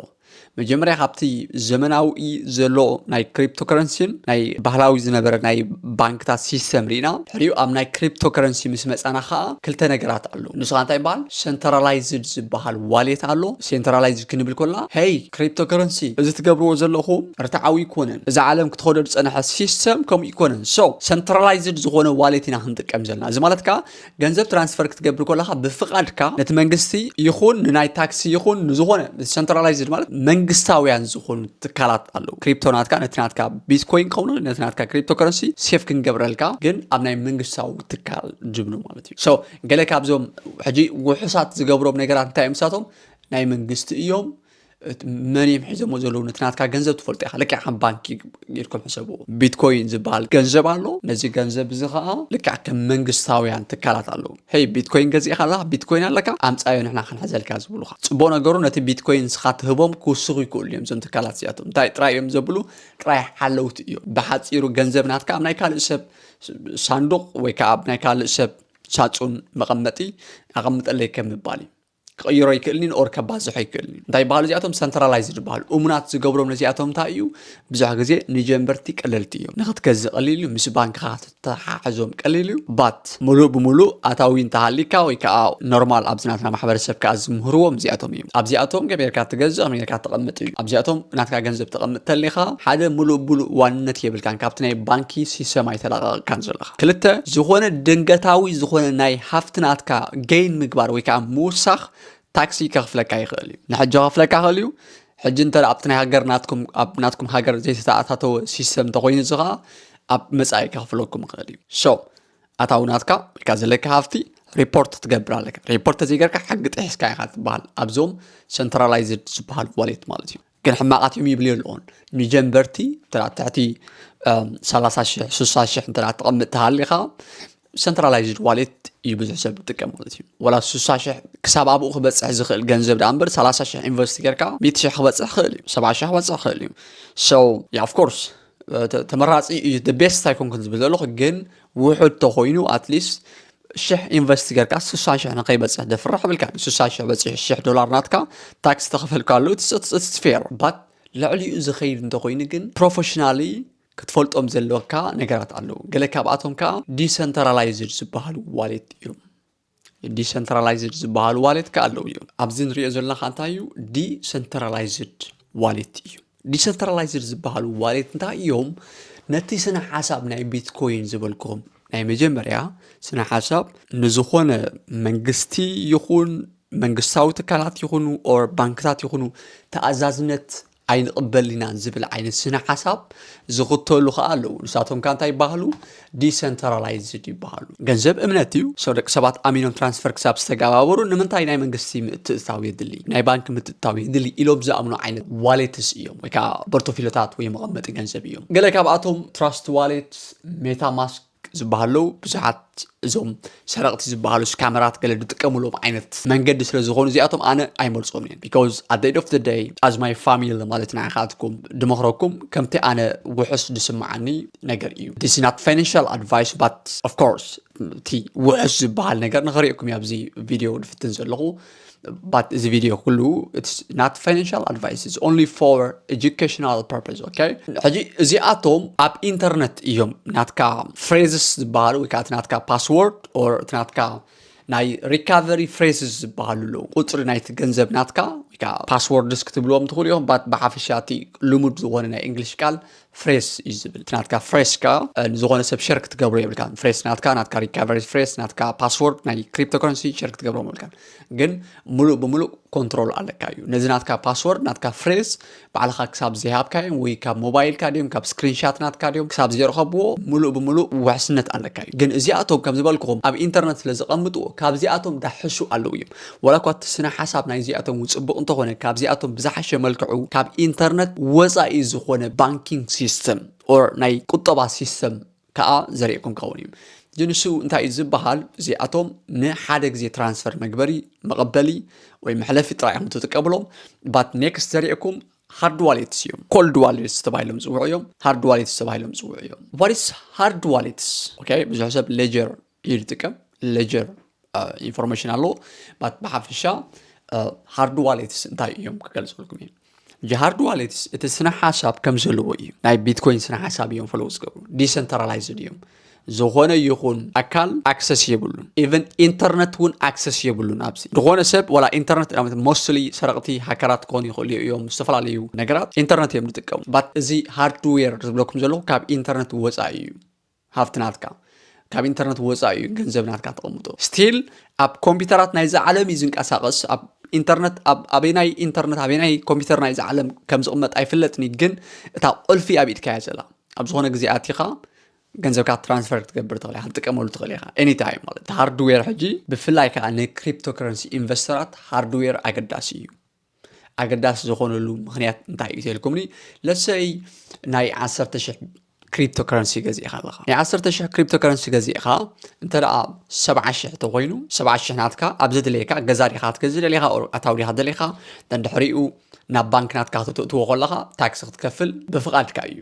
መጀመርያ ካብቲ ዘመናዊ ዘሎ ናይ ክሪፕቶ ከረንሲን ናይ ባህላዊ ዝነበረ ናይ ባንክታት ሲስተም ርኢና፣ ሕሪኡ ኣብ ናይ ክሪፕቶ ከረንሲ ምስ መጻና ከዓ ክልተ ነገራት ኣለዉ። ንሱ ከዓ እንታይ ይበሃል? ሰንትራላይዝድ ዝበሃል ዋሌት ኣሎ። ሰንትራላይዝድ ክንብል ኮላ፣ ሄይ ክሪፕቶ ከረንሲ፣ እዚ ትገብርዎ ዘለኹም ርትዓዊ ይኮነን፣ እዚ ዓለም ክትኸዶ ዝጸንሐ ሲስተም ከምኡ ይኮነን። So ሰንትራላይዝድ ዝኾነ ዋሌት ኢና ክንጥቀም ዘለና። እዚ ማለት ከዓ ገንዘብ ትራንስፈር ክትገብር ከለካ ብፍቃድካ ነቲ መንግስቲ ይኹን ንናይ ታክሲ ይኹን ንዝኾነ ሰንትራላይዝድ ማለት መንግስታውያን ዝኾኑ ትካላት ኣለዉ። ክሪፕቶ ናትካ ነቲ ናትካ ቢትኮይን ክኸውን ነቲ ናትካ ክሪፕቶ ከረንሲ ሴፍ ክንገብረልካ ግን ኣብ ናይ መንግስታዊ ትካል ጅብኑ ማለት እዩ። So ገለ ካብዞም ሕጂ ውሑሳት ዝገብሮም ነገራት እንታይ እዮም? ንሳቶም ናይ መንግስቲ እዮም። መን እዮም ሒዞሞ ዘለዉ? ነቲ ናትካ ገንዘብ ትፈልጦ ኢኻ። ልክዕ ከም ባንኪ ኢልኩም ሕሰብዎ። ቢትኮይን ዝበሃል ገንዘብ ኣሎ። ነዚ ገንዘብ እዚ ኸዓ ልክዕ ከም መንግስታውያን ትካላት ኣለዉ። ሄይ ቢትኮይን ገዚእኻ ኣለኻ፣ ቢትኮይን ኣለካ፣ ኣምፃዮ ንሕና ክንሕዘልካ ዝብሉኻ። ፅቡቕ ነገሩ ነቲ ቢትኮይን ንስኻ ትህቦም ክውስኹ ይክእሉ እዮም እዞም ትካላት እዚኣቶም። እንታይ ጥራይ እዮም ዘብሉ? ጥራይ ሓለውቲ እዮም። ብሓፂሩ ገንዘብ ናትካ ኣብ ናይ ካልእ ሰብ ሳንዱቕ ወይ ከዓ ኣብ ናይ ካልእ ሰብ ሳፁን መቐመጢ ኣቐምጠለይ ከም ምባል እዩ። ክቕይሮ ይክእልኒ ኦር ከባዝሖ ይክእልኒ። እንታይ ይበሃሉ እዚኣቶም? ሰንትራላይዝድ ይበሃሉ። እሙናት ዝገብሮም ነዚኣቶም እንታይ እዩ? ብዙሕ ግዜ ንጀንበርቲ ቀለልቲ እዮም። ንክትገዝእ ቀሊል እዩ፣ ምስ ባንክኻ ክትተሓሕዞም ቀሊል እዩ። ባት ሙሉእ ብሙሉእ ኣታዊ እንተሃሊካ ወይ ከዓ ኖርማል ኣብዚ ናትና ማሕበረሰብ ከዓ ዝምህርዎም እዚኣቶም እዮም። ኣብዚኣቶም ገቢርካ ትገዝእ፣ ገቢርካ ተቐምጥ እዩ። ኣብዚኣቶም ናትካ ገንዘብ ተቐምጥ ተሊኻ ሓደ ሙሉእ ብሙሉእ ዋንነት የብልካን፣ ካብቲ ናይ ባንኪ ሲስተም ኣይተላቐቕካን ዘለኻ። ክልተ ዝኾነ ድንገታዊ ዝኾነ ናይ ሃፍቲ ናትካ ገይን ምግባር ወይ ከዓ ምውሳኽ ታክሲ ከኽፍለካ ይኽእል እዩ። ንሕጂ ከኽፍለካ ይኽእል እዩ። ሕጂ እንተ ኣብቲ ናይ ሃገር ናትኩም ኣብ ናትኩም ሃገር ዘይተተኣታተወ ሲስተም እንተኮይኑ እዚ ከዓ ኣብ መፃኢ ከኽፍለኩም ይኽእል እዩ። So ኣታዊ ናትካ ወይ ከዓ ዘለካ ሃፍቲ ሪፖርት ትገብር ኣለካ። ሪፖርት ተዘይገርካ ሕጊ ጥሒስካ ኢኻ ትበሃል ኣብዞም ሰንትራላይዝድ ዝበሃሉ ዋሌት ማለት እዩ። ግን ሕማቓት እዮም ይብል የለዎን። ንጀንበርቲ እንተ ትሕቲ ሰላሳ ሽሕ ስሳ ሽሕ እንተ ትቕምጥ ተሃሊኻ ሰንትራላይዝድ ዋሌት እዩ ብዙሕ ሰብ ዝጥቀም ማለት እዩ። ወላ ስሳ ሽሕ ክሳብ ኣብኡ ክበፅሕ ዝኽእል ገንዘብ ደኣ እምበር ሰላሳ ሽሕ ኢንቨስት ጌርካ ሚእቲ ሽሕ ክበፅሕ ይኽእል እዩ፣ ሰብዓ ሽሕ ክበፅሕ ይኽእል እዩ። So yeah of course ተመራፂ እዩ፣ ቤስት ኣይኮንኩን ዝብል ዘለኹ፣ ግን ውሑድ ተኮይኑ ኣትሊስት ሽሕ ኢንቨስት ጌርካ ስሳ ሽሕ ንከይበፅሕ ደፍራሕ ብልካ ስሳ ሽሕ በፂሑ ሽሕ ዶላር ናትካ ታክስ ተኸፈልካ ኣለዉ። ፌር ባት ልዕሊኡ ዝኸይድ እንተኮይኑ ግን ፕሮፌሽናሊ ክትፈልጦም ዘለካ ነገራት ኣለዉ። ገለ ካብኣቶም ከዓ ዲሰንትራላይዝድ ዝበሃሉ ዋሌት እዮም። ዲሰንትራላይዝድ ዝበሃሉ ዋሌት ከዓ ኣለዉ እዮም። ኣብዚ ንሪኦ ዘለና ከዓ እንታይ እዩ? ዲሰንትራላይዝድ ዋሌት እዩ። ዲሰንትራላይዝድ ዝበሃሉ ዋሌት እንታይ እዮም? ነቲ ስነ ሓሳብ ናይ ቢትኮይን ዝበልኩም ናይ መጀመርያ ስነ ሓሳብ ንዝኾነ መንግስቲ ይኹን መንግስታዊ ትካላት ይኹኑ ኦር ባንክታት ይኹኑ ተኣዛዝነት ኣይንቕበል ኢና ዝብል ዓይነት ስነ ሓሳብ ዝኽተሉ ከዓ ኣለዉ። ንሳቶም ከዓ እንታይ ይበሃሉ? ዲሰንትራላይዝድ ይበሃሉ። ገንዘብ እምነት እዩ። ሰው ደቂ ሰባት ኣሚኖም ትራንስፈር ክሳብ ዝተገባበሩ ንምንታይ ናይ መንግስቲ ምትእትታው የድሊ? ናይ ባንክ ምትእትታው የድሊ ኢሎም ዝኣምኑ ዓይነት ዋሌትስ እዮም ወይ ከዓ ቦርቶፊሎታት ወይ መቐመጢ ገንዘብ እዮም። ገለ ካብኣቶም ትራስት ዋሌት፣ ሜታማስክ ዝበሃሉ ብዙሓት እዞም ሰረቕቲ ዝበሃሉ ስካመራት ገለ ዝጥቀምሎም ዓይነት መንገዲ ስለ ዝኾኑ እዚኣቶም ኣነ ኣይመርጾም እየ። Because at the end of the day as my family ማለት ንዓኻትኩም ድመኽረኩም ከምቲ ኣነ ውሑስ ዝስምዓኒ ነገር እዩ። This is not financial advice, but of course እቲ ውሑስ ዝበሃል ነገር ንኸርእየኩም እየ ኣብዚ ቪድዮ ድፍትን ዘለኹ። But እዚ ቪድዮ ኩሉ it's not financial advice, it's only for educational purpose, okay? ሕጂ እዚኣቶም ኣብ ኢንተርነት እዮም ናትካ ፍሬዝስ ዝበሃሉ ወይ ከዓ እቲ ናትካ ፓስወርድ or እቲ ናትካ ናይ ሪካቨሪ ፍሬዝስ ዝበሃሉ ኣለዉ። ቁፅሪ ናይቲ ገንዘብ ናትካ ወይ ከዓ ፓስወርድስ ክትብልዎም ትኽእሉ እዮም። But ብሓፈሻ እቲ ልሙድ ዝኾነ ናይ እንግሊሽ ቃል ፍሬስ እዩ ዝብል። እቲ ናትካ ፍሬስ ከ ንዝኾነ ሰብ ሸር ክትገብሮ የብልካን። ፍሬስ ናትካ ናትካ ሪካቨሪ ፍሬስ ናትካ ፓስወርድ ናይ ክሪፕቶከረንሲ ሸር ክትገብሮም የብልካን። ግን ሙሉእ ብሙሉእ ኮንትሮል ኣለካ እዩ። ነዚ ናትካ ፓስወርድ ናትካ ፍሬስ ባዕልኻ ክሳብ ዘይሃብካዮም ወይ ካብ ሞባይልካ ድዮም ካብ ስክሪንሻት ናትካ ድዮም ክሳብ ዘይረኸብዎ ሙሉእ ብሙሉእ ውሕስነት ኣለካ እዩ። ግን እዚኣቶም ከም ዝበልኩኹም ኣብ ኢንተርነት ስለ ዘቐምጥዎ ካብዚኣቶም ዳሕሹ ኣለዉ እዮም። ዋላ እኳ እቲ ስነ ሓሳብ ናይዚኣቶም እውን ፅቡቕ እንተኾነ ካብዚኣቶም ብዝሓሸ መልክዑ ካብ ኢንተርነት ወፃኢ ዝኾነ ባንኪንግ ሲስተም or ናይ ቁጠባ ሲስተም ከዓ ዘርእየኩም ክኸውን እዩ። እዚ ንሱ እንታይ እዩ ዝበሃል? እዚኣቶም ንሓደ ግዜ ትራንስፈር መግበሪ መቐበሊ ወይ መሕለፊ ጥራይ እዮም ትጥቀምሎም። But next ዘርእየኩም ሃርድ ዋሌትስ እዮም። ኮልድ ዋሌትስ ተባሂሎም ዝፅውዑ እዮም። ሃርድ ዋሌትስ ተባሂሎም ዝፅውዑ እዮም። What is hard wallets? Okay፣ ብዙሕ ሰብ ሌጀር እዩ ዝጥቀም። ሌጀር ኢንፎርሜሽን ኣለዎ። But ብሓፈሻ ሃርድ ዋሌትስ እንታይ እዮም ክገልፀልኩም እዩ። እዚ ሃርድ ዋሌትስ እቲ ስነ ሓሳብ ከም ዘለዎ እዩ። ናይ ቢትኮይን ስነ ሓሳብ እዮም ፎሎው ዝገብሩ። ዲሰንትራላይዝድ እዮም። ዝኾነ ይኹን ኣካል ኣክሰስ የብሉን። ኢቨን ኢንተርነት እውን ኣክሰስ የብሉን። ኣብዚ ዝኾነ ሰብ ዋላ ኢንተርነት ሞስትሊ ሰረቕቲ ሃከራት ክኾኑ ይኽእሉ እዮም። ዝተፈላለዩ ነገራት ኢንተርነት እዮም ዝጥቀሙ። But እዚ ሃርድዌር ዝብለኩም ዘለኹ ካብ ኢንተርነት ወፃኢ እዩ። ሃብቲ ናትካ ካብ ኢንተርነት ወፃኢ እዩ። ገንዘብ ናትካ ተቐምጦ ስቲል ኣብ ኮምፒውተራት ናይዚ ዓለም እዩ ዝንቀሳቐስ። ኣብ ኢንተርነት ኣብ ኣበናይ ኢንተርነት ኣበናይ ኮምፒውተር ናይዚ ዓለም ከም ዝቕመጥ ኣይፍለጥኒ፣ ግን እታ ቁልፊ ኣብ ኢድካ እያ ዘላ። ኣብ ዝኾነ ግዜ ኣቲኻ ገንዘብካ ትራንስፈር ክትገብር ትኽእል ኢኻ፣ ክትጥቀመሉ ትኽእል ኢኻ ኤኒታይም ማለት። ሃርድዌር ሕጂ ብፍላይ ከዓ ንክሪፕቶከረንሲ ኢንቨስተራት ሃርድዌር ኣገዳሲ እዩ። ኣገዳሲ ዝኾነሉ ምኽንያት እንታይ እዩ ተልኩምኒ? ለሰይ ናይ ዓሰርተ ሽሕ ክሪፕቶከረንሲ ገዚእኻ ኣለኻ። ናይ ዓሰርተ ሽሕ ክሪፕቶከረንሲ ገዚእኻ እንተ ደኣ ሰብዓ ሽሕ ተኾይኑ ሰብዓ ሽሕ ናትካ ኣብ ዘድለየካ ገዛ ዲኻ ክትገዝእ ደሊኻ፣ ኣታዊ ዲኻ ደሊኻ፣ ደንድሕሪኡ ናብ ባንክ ናትካ ክትእትዎ ከለኻ ታክሲ ክትከፍል ብፍቓድካ እዩ።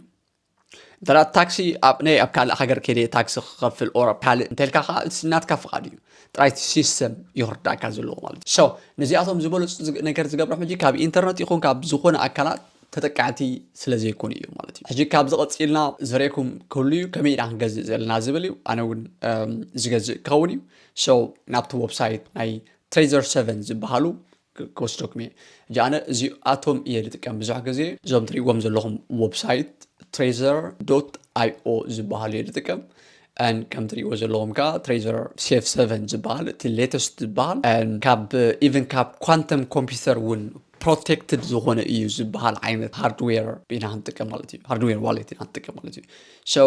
እንተ ታክሲ ኣብ ናይ ኣብ ካልእ ሃገር ከይደ ታክሲ ክኸፍል ኦር ኣብ ካልእ እንተልካ ከዓ እቲ ናትካ ፍቓድ እዩ። ጥራይ እቲ ሲስተም ይኽርዳእካ ዘለዎ ማለት እዩ። So ነዚኣቶም ዝበለፁ ነገር ዝገብሮም ሕጂ ካብ ኢንተርነት ይኹን ካብ ዝኾነ ኣካላት ተጠቃዕቲ ስለ ዘይኮኑ እዩ ማለት እዩ። ሕጂ ካብ ዝቐፂልና ዘርእኩም ክህሉ እዩ። ከመይ ኢና ክንገዝእ ዘለና ዝብል እዩ። ኣነ እውን ዝገዝእ ክኸውን እዩ። So ናብቲ ዌብሳይት ናይ ትሬዘር ሰቨን ዝበሃሉ ክወስደኩም እየ። ሕጂ ኣነ እዚኣቶም እየ ዝጥቀም ብዙሕ ግዜ። እዞም ትሪእዎም ዘለኹም ዌብሳይት ትሬዘር ዶት ኣይኦ ዝበሃሉ እየ ዝጥቀም። And ከም ትሪእዎ ዘለኹም ከዓ ትሬዘር ሴፍ ሰቨን ዝበሃል እቲ ሌተስት ዝበሃል፣ and ካብ ኢቨን ካብ ኳንተም ኮምፒውተር እውን ፕሮቴክትድ ዝኾነ እዩ ዝበሃል ዓይነት ሃርድዌር ኢና ክንጥቀም ማለት እዩ። ሃርድዌር ዋሌት ኢና ክንጥቀም ማለት እዩ። So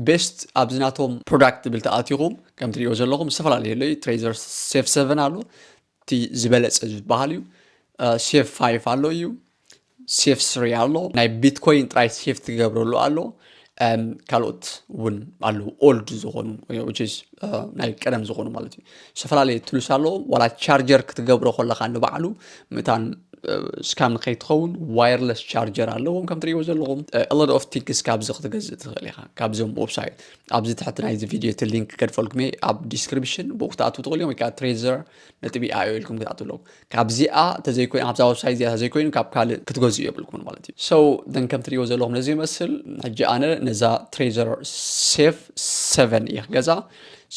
ቤስት ኣብዚ ናቶም ፕሮዳክት ብል ተኣቲኹም ከም ትሪእዎ ዘለኹም ዝተፈላለዩ ኣሎ። ትሬዘር ሴፍ ሰቨን ኣሎ፣ እቲ ዝበለፀ ዝበሃል እዩ። ሴፍ ፋይቭ ኣሎ እዩ፣ ሴፍ ስሪ ኣሎ። ናይ ቢትኮይን ጥራይ ሴፍ ትገብረሉ ኣሎ። ካልኦት እውን ኣለዉ ኦልድ ዝኾኑ ናይ ቀደም ዝኾኑ ማለት እዩ። ዝተፈላለዩ ቱልስ ኣለዎም። ዋላ ቻርጀር ክትገብሮ ከለካ ንባዕሉ ምእታን ስካም ንከይትኸውን ዋየርለስ ቻርጀር ኣለዎም ከም ትሪእዎ ዘለኹም። ሎት ኦፍ ቲንክስ ካብዚ ክትገዝእ ትኽእል ኢኻ ካብዞም ዌብሳይት። ኣብዚ ትሕቲ ናይዚ ቪድዮ እቲ ሊንክ ከድፈልኩም እየ ኣብ ዲስክሪፕሽን ብኡ ክትኣትዉ ትኽእሉ እዮም ወይ ከዓ ትሬዘር ነጥቢ ኣዮ ኢልኩም ክትኣትዉ ኣለኩም። ካብዚኣ ተዘይኮይኑ ካብዛ ዌብሳይት እዚኣ ተዘይኮይኑ ካብ ካልእ ክትገዝኡ የብልኩምን ማለት እዩ። So then ከም ትሪእዎ ዘለኹም ነዚ ይመስል። ሕጂ ኣነ ነዛ ትሬዘር ሴፍ ሰቨን እየ ክገዛ።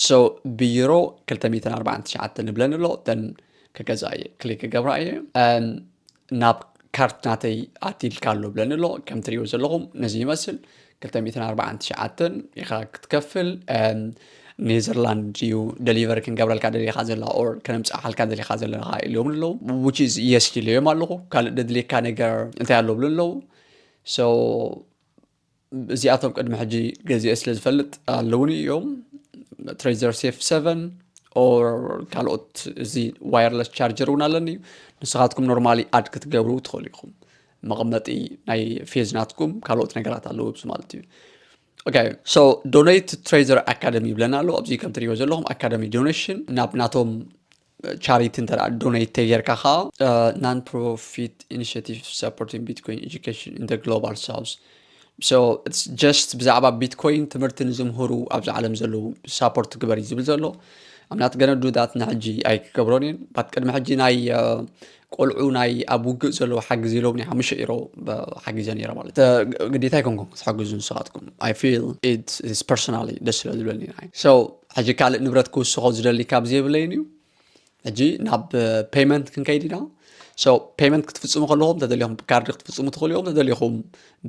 So ብዩሮ ክልተ ሚእትን ኣርባዓን ትሽዓተን ንብለኒ ኣሎ። Then ክገዛ እየ ክሊክ ክገብራ እየ። ናብ ካርት ናተይ ኣትልካ ኣሎ ብለኒ ኣሎ። ከም ትሪእዎ ዘለኹም ነዚ ይመስል። ክልተ ሚእትን ኣርባዓን ትሽዓተን ኢኻ ክትከፍል። ኔዘርላንድ እዩ ደሊቨር ክንገብረልካ ደሊኻ ዘላ ኦር ከነምፅኣልካ ደሊኻ ዘለና ኢሎም ኣለዉ። Which is yes ኢለዮም ኣለኹ። ካልእ ደድልየካ ነገር እንታይ ኣሎ ብሉ ኣለዉ። So እዚኣቶም ቅድሚ ሕጂ ገዚኤ ስለ ዝፈልጥ ኣለውኒ እዮም። ትሬዘር ሴፍ ሰቨን ኦር ካልኦት እዚ ዋየርለስ ቻርጀር እውን ኣለኒ እዩ። ንስኻትኩም ኖርማሊ ኣድ ክትገብሩ ትኽእሉ ኢኹም። መቐመጢ ናይ ፌዝ ናትኩም ካልኦት ነገራት ኣለዉ ኣብዚ ማለት እዩ። Okay, so donate to Trader Academy ይብለና ኣሎ። ኣብዚ ከም ትሪእዎ ዘለኹም ኣካደሚ ዶኔሽን ናብ ናቶም ቻሪቲ እንተ ዶኔት ተጌርካ ከዓ non profit initiative supporting Bitcoin education in the global south. So it's just ብዛዕባ ቢትኮይን ትምህርቲ ንዝምህሩ ኣብዚ ዓለም ዘለዉ ሳፖርት ግበር እዩ ዝብል ዘሎ። I'm not gonna do that ንሕጂ ኣይክገብሮን እየን። ባት ቅድሚ ሕጂ ናይ ቆልዑ ናይ ኣብ ውግእ ዘለዉ ሓግዝ ኢሎም ናይ ሓሙሽተ ኢሮ ሓጊዘ ነይረ ማለት ግዴታ ኣይኮንኩም ክትሓግዙ ንስኻትኩም። I feel it is personally ደስ ስለ ዝብለኒ ናይ so ሕጂ ካልእ ንብረት ክውስኾ ዝደሊ ካብ ዘይብለይን እዩ። ሕጂ ናብ ፔመንት ክንከይድ ኢና። So ፔመንት ክትፍፅሙ ከለኹም ተደሊኹም ብካርድ ክትፍፅሙ ትኽእሉ ኢኹም፣ ተደሊኹም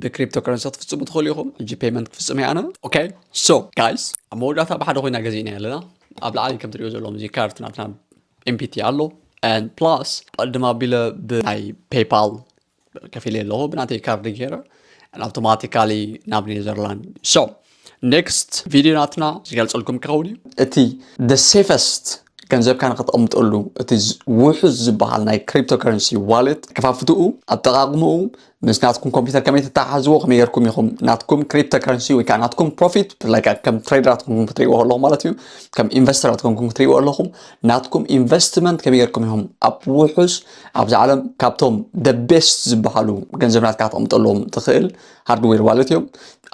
ብክሪፕቶ ከረንሲ ክትፍፅሙ ትኽእሉ ኢኹም። ሕጂ ፔመንት ክፍፅም እየ ኣነ። Okay, so guys, ኣብ መወዳእታ ብሓደ ኮይና ገዚእና ኣለና። ኣብ ላዕሊ ከም ትሪኦ ዘለኹም እዚ ካርድ ናትና ኤምፒቲ ኣሎ። And plus ቅድም ኣቢለ ብናይ ፔይፓል ከፊለ ኣለኹ ብናተይ ካርድ ገይረ ኣውቶማቲካሊ ናብ ኔዘርላንድ። So ኔክስት ቪድዮ ናትና ዝገልፀልኩም ክኸውን እዩ። እቲ the safest ገንዘብካ ንክተቕምጠሉ እቲ ውሑስ ዝበሃል ናይ ክሪፕቶ ከረንሲ ዋሌት ከፋፍትኡ፣ ኣጠቓቕምኡ፣ ምስ ናትኩም ኮምፒውተር ከመይ ትተሓዝዎ፣ ከመይ ጌርኩም ኢኹም ናትኩም ክሪፕቶ ከረንሲ ወይ ከዓ ናትኩም ፕሮፊት like ከም ትሬደራት ኮንኩም ክትሪእዎ ኣለኹም ማለት እዩ። ከም ኢንቨስተራት ኮንኩም ክትሪእዎ ኣለኹም ናትኩም ኢንቨስትመንት ከመይ ጌርኩም ኢኹም ኣብ ውሑስ ኣብዚ ዓለም ካብቶም the best ዝበሃሉ ገንዘብ ናትካ ተቕምጠሎም ትኽእል ሃርድዌር ዋሌት እዮም።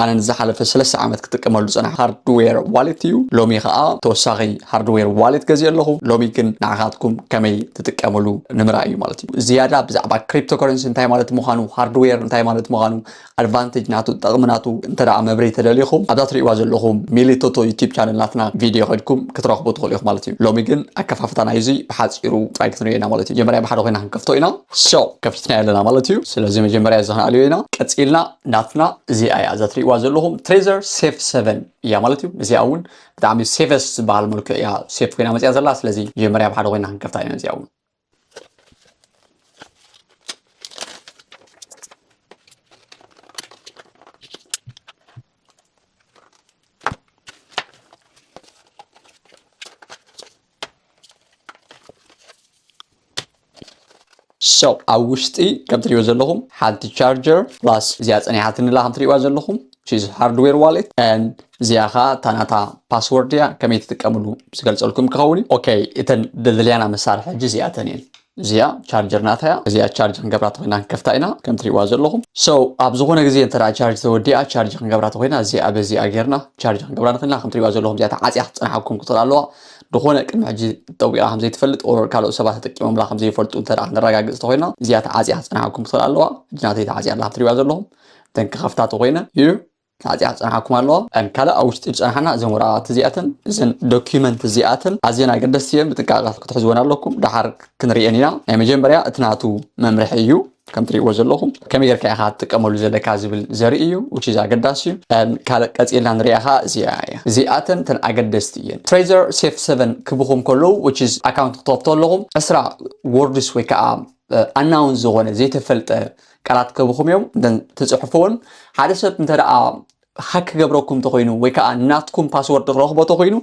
ኣነ ንዝሓለፈ ሰለስተ ዓመት ክጥቀመሉ ዝፀናሕ ሃርድዌር ዋሌት እዩ። ሎሚ ከዓ ተወሳኺ ሃርድዌር ዋሌት ገዚእ ኣለኹ። ሎሚ ግን ንዓኻትኩም ከመይ ትጥቀምሉ ንምርኣይ እዩ ማለት እዩ። ዝያዳ ብዛዕባ ክሪፕቶ ከረንሲ እንታይ ማለት ምዃኑ፣ ሃርድዌር እንታይ ማለት ምዃኑ፣ ኣድቫንቴጅ ናቱ፣ ጠቕሚ ናቱ እንተ ደኣ መብርሂ ተደሊኹም ኣብዛ ትሪእዋ ዘለኹም ሚሊቶቶ ዩቲብ ቻነል ናትና ቪድዮ ከድኩም ክትረኽቡ ትኽእሉ ኢኹም ማለት እዩ። ሎሚ ግን ኣከፋፍታ ናይዚ ብሓፂሩ ጥራይ ክትንሪኦ ኢና ማለት እዩ። መጀመርያ ብሓደ ኮይና ክንከፍቶ ኢና። So ከፊትና ኣለና ማለት እዩ። ስለዚ መጀመርያ እዚ ክንኣልዮ ኢና። ቀፂልና ናትና እዚኣ እያ እዛ ትሪእዋ ዘለኹም ትሬዘር ሴፍ ሰቨን እያ ማለት እዩ። እዚኣ እውን ብጣዕሚ ሴፈስት ዝበሃል መልክዕ እያ ሴፍ ኮይና መፅያ ዘላ። ስለዚ መጀመርያ ብሓደ ኮይና ክንከፍታ ኢና እዚኣ እውን። So ኣብ ውሽጢ ከም ትሪእዎ ዘለኹም ሓንቲ ቻርጀር ፕላስ እዚኣ ፀኒሓትንላ ከም ትሪእዋ ዘለኹም she's hardware wallet and እዚኣ ከዓ እታ ናታ ፓስወርድ እያ። ከመይ ትጥቀምሉ ዝገልፀልኩም ክኸውን እዩ። ኦኬ፣ እተን ደልያና መሳርሒ ሕጂ እዚኣተን እየን። እዚኣ ቻርጀር ናታ እያ። እዚኣ ቻርጅ ክንገብራ ተኮይና ክንከፍታ ኢና ከም ትሪእዋ ዘለኹም። So ኣብ ዝኾነ ግዜ እንተ ቻርጅ ተወዲኣ ቻርጅ ክንገብራ ተኮይና እዚኣ በዚኣ ጌርና ቻርጅ ክንገብራ ንኽእልና። ከም ትሪእዋ ዘለኹም እዚኣ ተዓፅያ ክትፀንሓኩም ክትኽእል ኣለዋ። ዝኾነ ቅድሚ ሕጂ ጠዊቓ ከም ዘይትፈልጥ or ካልኦት ሰባት ተጠቂሞምላ ከም ዘይፈልጡ እንተ ደኣ ክነረጋግፅ ተኮይና እዚኣ ተዓፅያ ክትፀንሓኩም ክትኽእል ኣለዋ። ሕጂ ናተይ ተዓፅያ ኣላ ከም ትሪእዋ ዘለኹም። እተን ክኸፍታ ተኮይነ እዩ ተዓፅያ ክፀንሓኩም ኣለዋ። And ካልእ ኣብ ውሽጢ ዝፀንሓና እዘን ወረቓቕቲ እዚኣተን እዘን ዶኪመንት እዚኣተን ኣዝየን ኣገደስቲ እየን። ብጥንቃቐ ክትሕዝወን ኣለኩም። ደሓር ክንሪአን ኢና። ናይ መጀመርያ እቲ ናቱ መምርሒ እዩ። ከም ትሪእዎ ዘለኹም ከመይ ጌርካ ኢኻ ትጥቀመሉ ዘለካ ዝብል ዘርኢ እዩ which is ኣገዳሲ እዩ። And ካልእ ቀፂልና ንሪኣ ከዓ እዚኣ እያ። እዚኣተን እተን ኣገደስቲ እየን። ትሬዘር ሴፍ ሰቨን ክብኹም ከለዉ which is ኣካውንት ክትኸፍቱ ኣለኹም ዕስራ ወርድስ ወይ ከዓ ኣናውን ዝኾነ ዘይተፈልጠ ቃላት ክህብኹም እዮም። እተን ትፅሕፍዎን ሓደ ሰብ እንተ ደኣ ሃክ ክገብረኩም እንተኮይኑ ወይ ከዓ ናትኩም ፓስወርድ ክረኽቦ እንተኮይኑ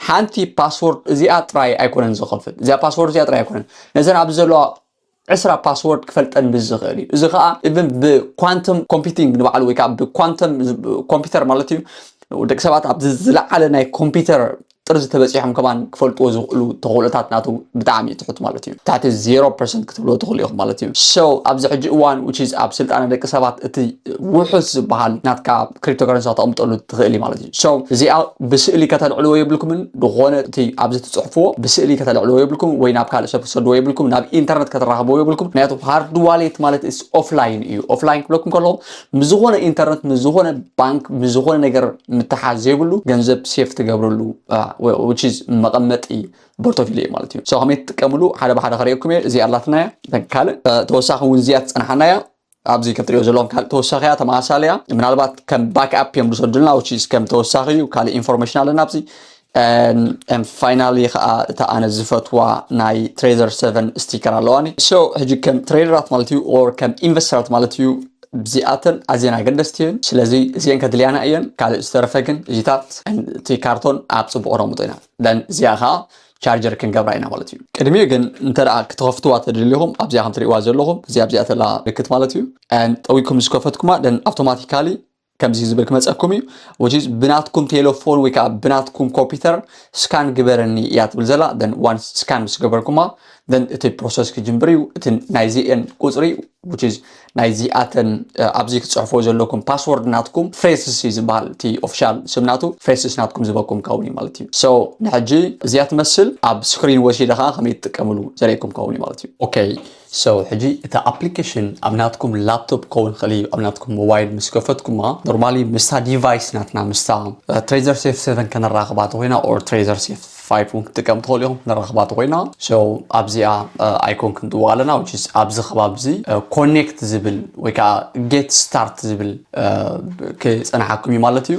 ሓንቲ ፓስወርድ እዚኣ ጥራይ ኣይኮነን ዝኸፍት። እዚኣ ፓስወርድ እዚኣ ጥራይ ኣይኮነን ነዘን ኣብዚ ዘለዋ ዕስራ ፓስወርድ ክፈልጠን ምስ ዝኽእል እዩ። እዚ ከዓ ኢቭን ብኳንተም ኮምፒቲንግ ንባዕሉ ወይ ከዓ ብኳንተም ኮምፒውተር ማለት እዩ ደቂ ሰባት ኣብዚ ዝለዓለ ናይ ኮምፒውተር ጥርዚ ተበፂሖም ከማን ክፈልጥዎ ዝኽእሉ ተኽእሎታት ናቱ ብጣዕሚ እዩ ትሑት ማለት እዩ። ትሕቲ ዜሮ ፐርሰንት ክትብልዎ ትኽእሉ ኢኹም ማለት እዩ። So ኣብዚ ሕጂ እዋን which is ኣብ ስልጣነ ደቂ ሰባት እቲ ውሑስ ዝበሃል ናትካ ክሪፕቶ ከረንሲ ከተቕምጠሉ ትኽእል እዩ ማለት እዩ። So እዚኣ ብስእሊ ከተልዕልዎ የብልኩምን። ዝኾነ እቲ ኣብዚ ትፅሕፍዎ ብስእሊ ከተልዕልዎ የብልኩም ወይ ናብ ካልእ ሰብ ክትሰድዎ የብልኩም፣ ናብ ኢንተርነት ከተራኽብዎ የብልኩም። ምክንያቱ ሃርድ ዋሌት ማለት ኦፍላይን እዩ። ኦፍላይን ክብለኩም ከለኹ ምስ ዝኾነ ኢንተርነት ምስ ዝኾነ ባንክ ምስ ዝኾነ ነገር ምትሓዝ ዘይብሉ ገንዘብ ሴፍ ትገብርሉ which is መቐመጢ ፖርቶፊል እዩ ማለት እዩ። So ከመይ ትጥቀምሉ ሓደ ብሓደ ከርእየኩም እየ። እዚኣ ኣላትና እያ። ካልእ ተወሳኺ እውን እዚኣ ትፀንሓና እያ። ኣብዚ ከም ትሪኦ ዘለኹም ካልእ ተወሳኺ እያ፣ ተመሳሳሊ እያ። ምናልባት ከም ባክኣፕ እዮም ዝሰዱልና which is ከም ተወሳኺ እዩ። ካልእ ኢንፎርሜሽን ኣለና ኣብዚ። And finally ከዓ እታ ኣነ ዝፈትዋ ናይ ትሬዘር ሰቨን ስቲከር ኣለዋኒ። So ሕጂ ከም ትሬደራት ማለት እዩ or ከም ኢንቨስተራት ማለት እዩ እዚኣተን ኣዝየን ኣገደስቲ እየን። ስለዚ እዚአን ከድልያና እየን። ካልእ ዝተረፈ ግን እዚታት እቲ ካርቶን ኣብ ፅቡቕ ነቕምጦ ኢና። Then እዚኣ ከዓ ቻርጀር ክንገብራ ኢና ማለት እዩ። ቅድሚኡ ግን እንተ ደኣ ክትኸፍትዋ ተደሊኹም ኣብዚኣ ከም ትሪእዋ ዘለኹም እዚኣ ኣብዚኣ ተላ ምልክት ማለት እዩ። And ጠዊኩም ምስ ከፈትኩማ then ኣውቶማቲካሊ ከምዚ ዝብል ክመፀኩም እዩ። Which is ብናትኩም ቴሌፎን ወይ ከዓ ብናትኩም ኮምፒውተር ስካን ግበረኒ እያ ትብል ዘላ። Then once ስካን ምስ ገበርኩማ then እቲ ፕሮሰስ ክጅምር እዩ። እቲ ናይዚአን ቁፅሪ which is ናይዚኣተን ኣብዚ ክትፅሕፎ ዘለኩም ፓስወርድ ናትኩም ፍሬስስ እዩ ዝበሃል። እቲ ኦፊሻል ስም ናቱ ፍሬስስ ናትኩም ዝበኩም ከውን እዩ ማለት እዩ። So ንሕጂ እዚኣ ትመስል ኣብ ስክሪን ወሲደ ከዓ ከመይ ትጥቀምሉ ዘርእየኩም ከውን እዩ ማለት እዩ። ኦኬ። So ሕጂ እቲ ኣፕሊኬሽን ኣብ ናትኩም ላፕቶፕ ክኸውን ይኽእል እዩ፣ ኣብ ናትኩም ሞባይል ምስ ከፈትኩማ ኖርማሊ ምስታ ዲቫይስ ናትና ምስታ ትሬዘር ሴፍ ሰቨን ከነራኽባ ተኮይና or ትሬዘር ሴፍ ፋይቭ እውን ክትጥቀም ትኽእሉ ኢኹም። ነራኽባ ተኮይና so ኣብዚኣ ኣይኮን ክንጥውቕ ኣለና። Which is ኣብዚ ከባቢ እዚ ኮኔክት ዝብል ወይ ከዓ ጌት ስታርት ዝብል ክፀናሓኩም እዩ ማለት እዩ።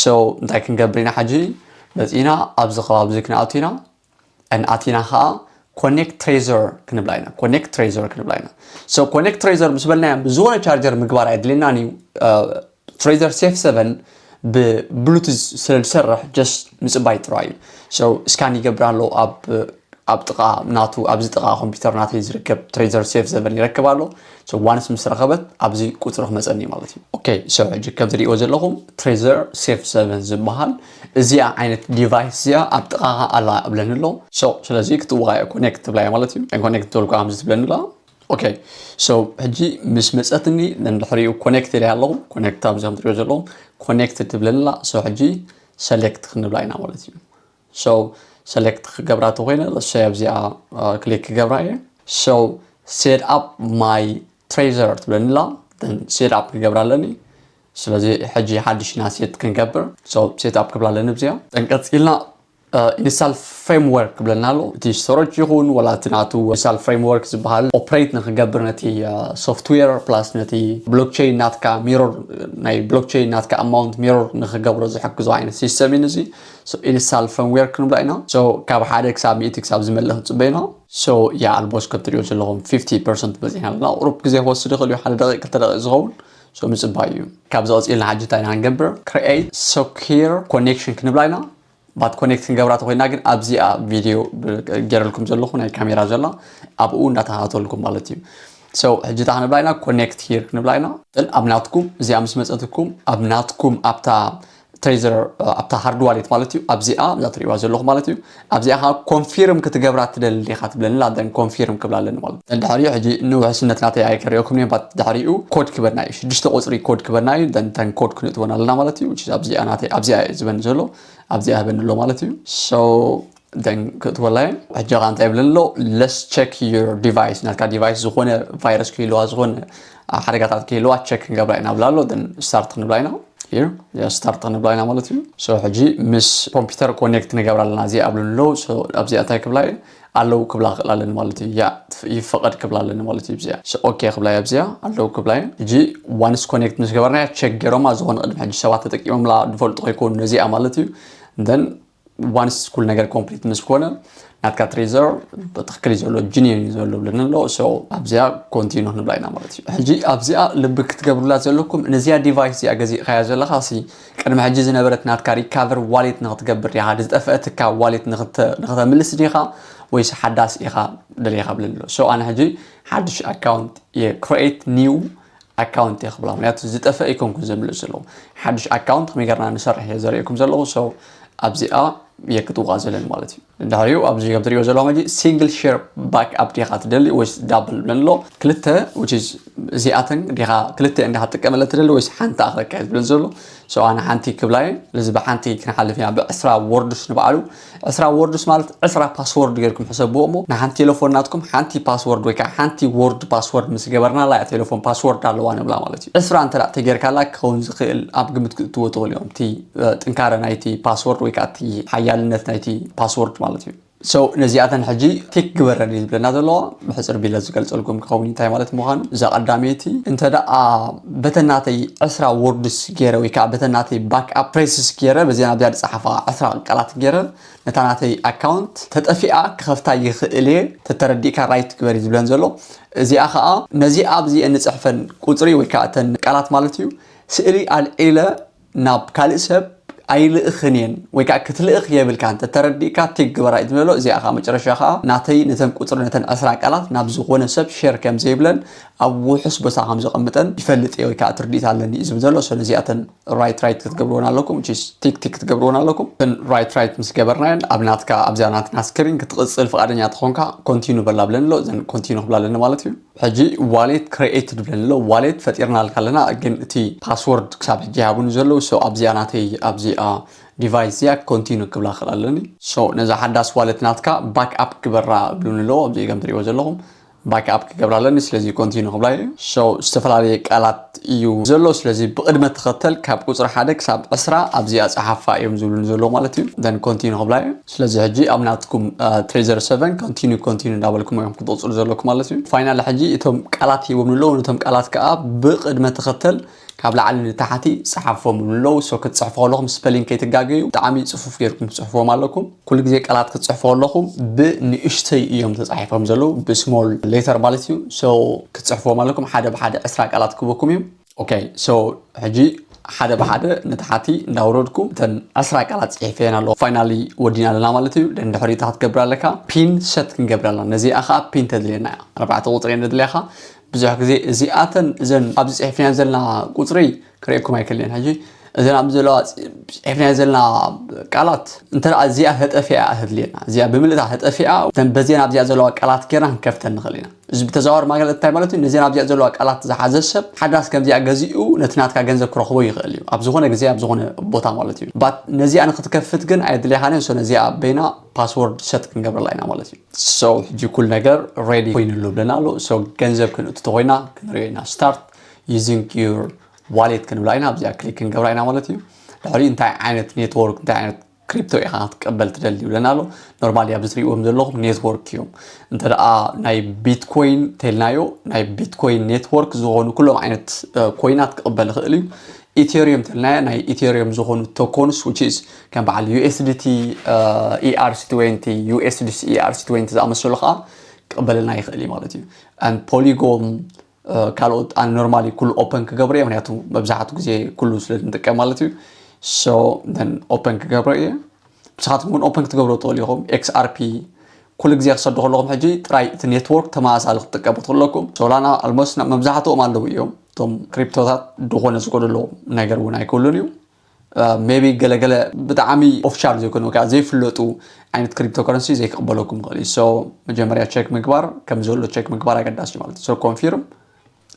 So እንታይ ክንገብር ኢና ሕጂ? መፂና ኣብዚ ከባቢ እዚ ክንኣቱ ኢና። ኣቲና ከዓ ኮኔክት ትሬዘር ክንብላ ኢና። ኮኔክት ትሬዘር ክንብላ ኢና። So ኮኔክት ትሬዘር ምስ በልናዮ ብዝኾነ ቻርጀር ምግባር ኣይድልየናን እዩ። ትሬዘር ሴፍ ሰቨን ብብሉቱዝ ስለ ዝሰርሕ just ምፅባይ ጥራይ እዩ። So ስካን ይገብር ኣሎ ኣብ ኣብ ጥቓ ናቱ ኣብዚ ጥቓ ኮምፒውተር ናተይ ዝርከብ ትሬዘር ሴፍ ሰቨን ይረክብ ኣሎ። So ዋንስ ምስ ረኸበት ኣብዚ ቁፅሪ ክመፀኒ ማለት እዩ። ኦኬ። So ሕጂ ከም ትሪእዎ ዘለኹም ትሬዘር ሴፍ ሰቨን ዝበሃል እዚኣ ዓይነት ዲቫይስ እዚኣ ኣብ ጥቓኻ ኣላ እብለኒ ኣሎ። So ስለዚ ክትውቓ ኮኔክት ትብላ ማለት እዩ። ኮኔክት ትብል ከምዚ ትብለኒ ኣላ። ኦኬ። So ሕጂ ምስ መፀትኒ ንድሕሪኡ ኮኔክት ኢለ ኣለኹ። ኮኔክት ኣብዚ ከም ትሪእዎ ዘለኹም ኮኔክት ትብለኒ ኣላ። So ሕጂ ሰሌክት ክንብላ ኢና ማለት እዩ። So ሰሌክት ክገብራ ተኮይነ ለሰ ኣብዚኣ ክሊክ ክገብራ እየ። So set up my ትሬዘር ትብለኒ ኣላ። Set up ክገብራ ኣለኒ። ስለዚ ሕጂ ሓድሽ ኢና ሴት ክንገብር። So set up ክብላ ኣለኒ ኣብዚኣ። ቀፂልና ኢንስታል ፍሬምወርክ ክብለና ኣሎ። እቲ ስቶሬጅ ይኹን ወላ እቲ ናቱ ኢንስታል ፍሬምወርክ ዝበሃል ኦፕሬት ንክገብር ነቲ ሶፍትዌር ፕላስ ነቲ ብሎክቸይን ናትካ ሚሮር ናይ ብሎክቸይን ናትካ ኣማውንት ሚሮር ንክገብሮ ዝሕግዞ ዓይነት ሲስተም እዩ እዚ። ኢንስታል ፍሬምወርክ ክንብላ ኢና። So ካብ ሓደ ክሳብ ሚእቲ ክሳብ ዝመልእ ክንፅበ ኢና። So ያ ኣልሞስት ከም ትሪኦ ዘለኹም ፊፍቲ ፐርሰንት በፂሕና ኣለና። ቁሩብ ግዜ ክወስድ ይኽእል እዩ፣ ሓደ ደቂቅ ክልተ ደቂቅ ዝኸውን። So ምፅባይ እዩ። ካብዚ ቀፂልና ሕጂ እንታይ ኢና ክንገብር? ክሪኤት ሰኪር ኮኔክሽን ክንብላ ኢና። ባት ኮኔክት ክንገብራ ተኮይና ግን ኣብዚኣ ቪድዮ ገይረልኩም ዘለኹ ናይ ካሜራ ዘላ ኣብኡ እንዳተኸታተልኩም ማለት እዩ። So ሕጂ እንታይ ክንብላ ኢና? ኮኔክት ሂር ክንብላ ኢና። Then ኣብ ናትኩም እዚኣ ምስ መፀትኩም ኣብ ናትኩም ኣብታ ትሬዘር ኣብታ ሃርድ ዋሌት ማለት እዩ። ኣብዚኣ እዛ ትሪእዋ ዘለኹ ማለት እዩ። ኣብዚኣ ከዓ ኮንፊርም ክትገብራ ትደሊ ዲኻ ትብለኒ ኣላ። Then ኮንፊርም ክብላ ኣለኒ ማለት እዩ። ድሕሪኡ ሕጂ ንውሕስነት ናተይ ኣይከርእየኩም እየ። ባት ድሕሪኡ ኮድ ክበና እዩ፣ ሽዱሽተ ቁፅሪ ኮድ ክበና እዩ። Then ተን ኮድ ክንእትወን ኣለና ማለት እዩ። Which is ኣብዚኣ ናተይ ኣብዚኣ እዩ ዝበኒ ዘሎ ኣብዚኣ ህበኒ ኣሎ ማለት እዩ። So then ክእትወላ እየ። ሕጂ ከዓ እንታይ ይብለኒ ኣሎ? Let's check your device። ናትካ ዲቫይስ ዝኾነ ቫይረስ ክህልዋ ዝኾነ ሓደጋታት ክህልዋ ቸክ ክንገብራ ኢና ብላ ኣሎ። Then ስታርት ክንብላ ኢና። ሂር ስታርት ክንብላ ኢና ማለት እዩ። So ሕጂ ምስ ኮምፒውተር ኮኔክት ንገብራ ኣለና እዚኣ ብለኒ ኣሎ። So ኣብዚኣ እንታይ ክብላ እየ? ኣለው ክብላ ክእል ኣለኒ ማለት እዩ። ያ ይፈቐድ ክብላ ኣለኒ ማለት እዩ። እዚኣ ኦኬ ክብላ እየ። ኣብዚኣ ኣለው ክብላ እየ። ሕጂ ዋንስ ኮኔክት ምስ ገበርናያ ቸክ ገይሮማ ዝኾነ ቅድሚ ሕጂ ሰባት ተጠቂሞምላ ዝፈልጡ ከይኮኑ ነዚኣ ማለት እዩ። Then ዋንስ ኩሉ ነገር ኮምፕሊት ምስ ኮነ ናትካ ትሬዘር ብትክክል እዩ ዘሎ፣ ጅንየን እዩ ዘሎ ብለኒ ኣሎ። So ኣብዚኣ ኮንቲኑ ክንብላ ኢና ማለት እዩ። ሕጂ ኣብዚኣ ልቢ ክትገብሩላ ዘለኩም ነዚኣ ዲቫይስ እዚኣ ገዚእካያ ዘለኻ ሲ ቅድሚ ሕጂ ዝነበረት ናትካ ሪካቨር ዋሌት ንክትገብር ዲኻ? ዝጠፍአትካ ዋሌት ንክተ- ንክተምልስ ዲኻ ወይስ ሓዳስ ኢኻ ደሊኻ ብለኒ ኣሎ። So ኣነ ሕጂ ሓድሽ ኣካውንት እየ ክሪኤት ኒው ኣካውንት እየ ክብላ፣ ምክንያቱ ዝጠፍአ ኣይኮንኩን ዘምልእ ዘለኹ። ሓድሽ ኣካውንት ከመይ ጌርና ንሰርሕ እየ ዘርእየኩም ዘለኹ። So ኣብዚኣ እየ ክትውቃ ዘለኒ ማለት እዩ። እንድሕሪኡ ኣብዚ ከም ትሪእዎ ዘለኹም ሕጂ ሲንግል ሼር ባክ ኣፕ ዲኻ ትደሊ ወይስ ዳብል ብለን ኣሎ። ክልተ which is እዚኣተን ዲኻ ክልተ እንዲኻ ትጥቀመለ ትደሊ ወይስ ሓንቲ ኣኽለካ እየ ዝብለን ዘሎ። So ኣነ ሓንቲ ክብላ እየ። ስለዚ ብሓንቲ ክንሓልፍ ኢና። ብዕስራ ወርድስ ንባዕሉ ዕስራ ወርድስ ማለት ዕስራ ፓስወርድ ጌርኩም ሕሰብዎ እሞ ንሓንቲ ቴሌፎን ናትኩም ሓንቲ ፓስወርድ ወይ ከዓ ሓንቲ ወርድ ፓስወርድ ምስ ገበርናላ እያ ቴሌፎን ፓስወርድ ኣለዋ ንብላ ማለት እዩ። ዕስራ እንተ ደኣ ተጌርካላ ክኸውን ዝኽእል ኣብ ግምት ክእትዎ ትኽእሉ እዮም። እቲ እ፣ ጥንካረ ናይቲ ፓስወርድ ወይ ከዓ እቲ ሓያልነት ናይቲ ፓስወርድ ማለት እዩ። So ነዚኣተን ሕጂ ቲክ ግበረን እዩ ዝብለና ዘለዋ። ብሕፅር ቢለ ዝገልፀልኩም ክኸውን እንታይ ማለት ምዃኑ። እዛ ቀዳመይቲ እንተ ደኣ በተን ናተይ ዕስራ ወርድስ ገይረ ወይ ከዓ በተን ናተይ ባክ ኣፕ ፕሬስስ ገይረ በዚኣ ናብዚኣ ዝፀሓፋ ዕስራ ቃላት ገይረ ነታ ናተይ ኣካውንት ተጠፊኣ ክኸፍታ ይኽእል እየ፣ ተተረዲእካ ራይት ግበር እዩ ዝብለን ዘሎ። እዚኣ ከዓ ነዚ ኣብዚ እንፅሕፈን ቁፅሪ ወይ ከዓ እተን ቃላት ማለት እዩ ስእሊ ኣልዒለ ናብ ካልእ ሰብ ኣይልእኽን እየን ወይ ከዓ ክትልእኽ የብልካ እንተ ተረዲእካ ቲክ ግበራ እዩ ዝበሎ። እዚኣ ከዓ መጨረሻ ከዓ ናተይ ነተን ቁፅሪ ነተን ዕስራ ቃላት ናብ ዝኾነ ሰብ ሸር ከም ዘይብለን ኣብ ውሑስ ቦታ ከም ዘቐምጠን ይፈልጥ እየ ወይ ከዓ ትርዲት ኣለኒ እዩ ዝብል ዘሎ። So ነዚኣተን ራይት ራይት ክትገብርዎን ኣለኩም፣ which is ቲክ ቲክ ክትገብርዎን ኣለኩም። እተን ራይት ራይት ምስ ገበርናየን ኣብ ናትካ ኣብዚኣ ናትና ስክሪን ክትቕፅል ፍቓደኛ ተኾንካ ኮንቲኑ በላ ብለን ኣሎ። እዘን ኮንቲኑ ክብላ ኣለኒ ማለት እዩ። ሕጂ ዋሌት ክሬኤት ትብለን ኣሎ። ዋሌት ፈጢርናልካ ኣለና፣ ግን እቲ ፓስወርድ ክሳብ ሕጂ ይሃቡኒ ዘለዉ። So ኣብዚኣ ናተይ ኣብዚኣ ዲቫይስ እዚኣ ኮንቲኑ ክብላ ክእል ኣለኒ። So ነዛ ሓዳስ ዋሌት ናትካ ባክ ኣፕ ግበራ ብሉኒ ኣለዎ። ኣብዚ ከም ትሪእዎ ዘለኹም ባክ ኣፕ ክገብራ ኣለኒ። ስለዚ ኮንቲኑ ክብላ እዩ። So ዝተፈላለየ ቃላት እዩ ዘሎ። ስለዚ ብቕድመ ተኸተል ካብ ቁፅሪ ሓደ ክሳብ ዕስራ ኣብዚኣ ፀሓፋ እዮም ዝብሉኒ ዘለዉ ማለት እዩ። Then ኮንቲኑ ክብላ እዩ። ስለዚ ሕጂ ኣብ ናትኩም ትሬዘር ሰቨን ኮንቲኑ ኮንቲኑ እንዳበልኩም እዮም ክትቕፅሉ ዘለኩም ማለት እዩ። ፋይናል ሕጂ እቶም ቃላት ሂቦም ኣለዉ። ነቶም ቃላት ከዓ ብቕድመ ተኸተል ካብ ላዕሊ ንታሕቲ ፀሓፎም ኣለዉ። So ክትፅሕፉ ከለኹም ስፐሊንግ ከይትጋገዩ ብጣዕሚ ፅፉፍ ገይርኩም ትፅሕፍዎም ኣለኩም። ኩሉ ግዜ ቃላት ክትፅሕፉ ከለኹም ብንእሽተይ እዮም ተፃሒፎም ዘለዉ፣ ብስሞል ሌተር ማለት እዩ። So ክትፅሕፍዎም ኣለኩም ሓደ ብሓደ ዕስራ ቃላት ክህበኩም እዩ። ኦኬ፣ so ሕጂ ሓደ ብሓደ ንታሕቲ እንዳወረድኩ እተን ዕስራ ቃላት ፅሒፈየን ኣለኹ። ፋይናሊ ወዲና ኣለና ማለት እዩ። Then ድሕሪኡ እንታይ ክትገብር ኣለካ? ፒን ሰት ክንገብር ኣለና። ነዚኣ ከዓ ፒን ተድልየና እያ። ኣርባዕተ ቁፅሪ እየን ዘድልያኻ። ብዙሕ ግዜ እዚኣተን እዘን ኣብዚ ፅሒፍናዮ ዘለና ቁፅሪ ክርእየኩም ኣይክእልን እየን። ሕጂ እዘን ኣብዚ ዘለዋ ፅሒፍናዮ ዘለና ቃላት እንተ ደኣ እዚኣ ተጠፊኣ እያ ተድልየና። እዚኣ ብምልእታ ተጠፊኣ፣ እተን በዚአን ኣብዚኣ ዘለዋ ቃላት ጌርና ክንከፍተን ንኽእል ኢና። እዚ ብተዘዋዋሪ ማለት እንታይ ማለት እዩ? ነዚአን ኣብዚኣ ዘለዋ ቃላት ዝሓዘ ሰብ ሓዳስ ከምዚኣ ገዚኡ ነቲ ናትካ ገንዘብ ክረኽቦ ይኽእል እዩ። ኣብ ዝኾነ ግዜ ኣብ ዝኾነ ቦታ ማለት እዩ። ባት ነዚኣ ንክትከፍት ግን ኣየድልያኻን እዮ። So ነዚኣ በይና ፓስወርድ ሰት ክንገብረላ ኢና ማለት እዩ። So ሕጂ ኩሉ ነገር ሬዲ ኮይኑ ኣሎ ብለና ኣሎ። So ገንዘብ ክንእቱ ተኾይና ክንሪኦ ኢና። Start using your wallet ክንብላ ኢና። ኣብዚኣ ክሊክ ክንገብራ ኢና ማለት እዩ። ድሕሪ እንታይ ዓይነት ኔትወርክ እንታይ ዓይነት ክሪፕቶ ኢኻ ክትቀበል ትደሊ ይብለና ኣሎ። ኖርማሊ ኣብዚ ትሪእዎም ዘለኹም ኔትወርክ እዮም። እንተ ደኣ ናይ ቢትኮይን ተልናዮ ናይ ቢትኮይን ኔትወርክ ዝኾኑ ኩሎም ዓይነት ኮይናት ክቕበል ይኽእል እዩ። ኢቴሪየም ተልናዮ ናይ ኢቴሪየም ዝኾኑ ቶኮንስ which is ከም በዓል ዩ ኤስ ዲ ቲ፣ ኢ ኣር ሲ ትዌንቲ፣ ዩ ኤስ ዲ ሲ ኢ ኣር ሲ ትዌንቲ ዝኣመሰሉ ከዓ ክቕበለልና ይኽእል እዩ ማለት እዩ። ፖሊጎን ካልኦት ኣነ ኖርማሊ ኩሉ ኦፐን ክገብሮ እየ፣ ምክንያቱ መብዛሕቱ ግዜ ኩሉ ስለ ንጥቀም ማለት እዩ። So then ኦፐን ክገብሮ እየ። ንስኻትኩም እውን ኦፐን ክትገብሮ ትኽእሉ ኢኹም። ኤክስ ኣር ፒ ኩሉ ግዜ ክሰዱ ከለኹም ሕጂ ጥራይ እቲ ኔትወርክ ተመሳሳሊ ክትጥቀሙ ትኽእሉ ኣለኩም። ሶላና ኣልሞስት መብዛሕትኦም ኣለዉ እዮም። እቶም ክሪፕቶታት ዝኾነ ዝጎደሎ ነገር እውን ኣይክህሉን እዩ። ሜቢ ገለገለ ብጣዕሚ ኦፊሻል ዘይኮነ ወይ ከዓ ዘይፍለጡ ዓይነት ክሪፕቶ ከረንሲ ዘይክቕበለኩም ይኽእል እዩ። So መጀመርያ ቸክ ምግባር ከም ዘሎ ቸክ ምግባር ኣገዳሲ ማለት እዩ። So ኮንፊርም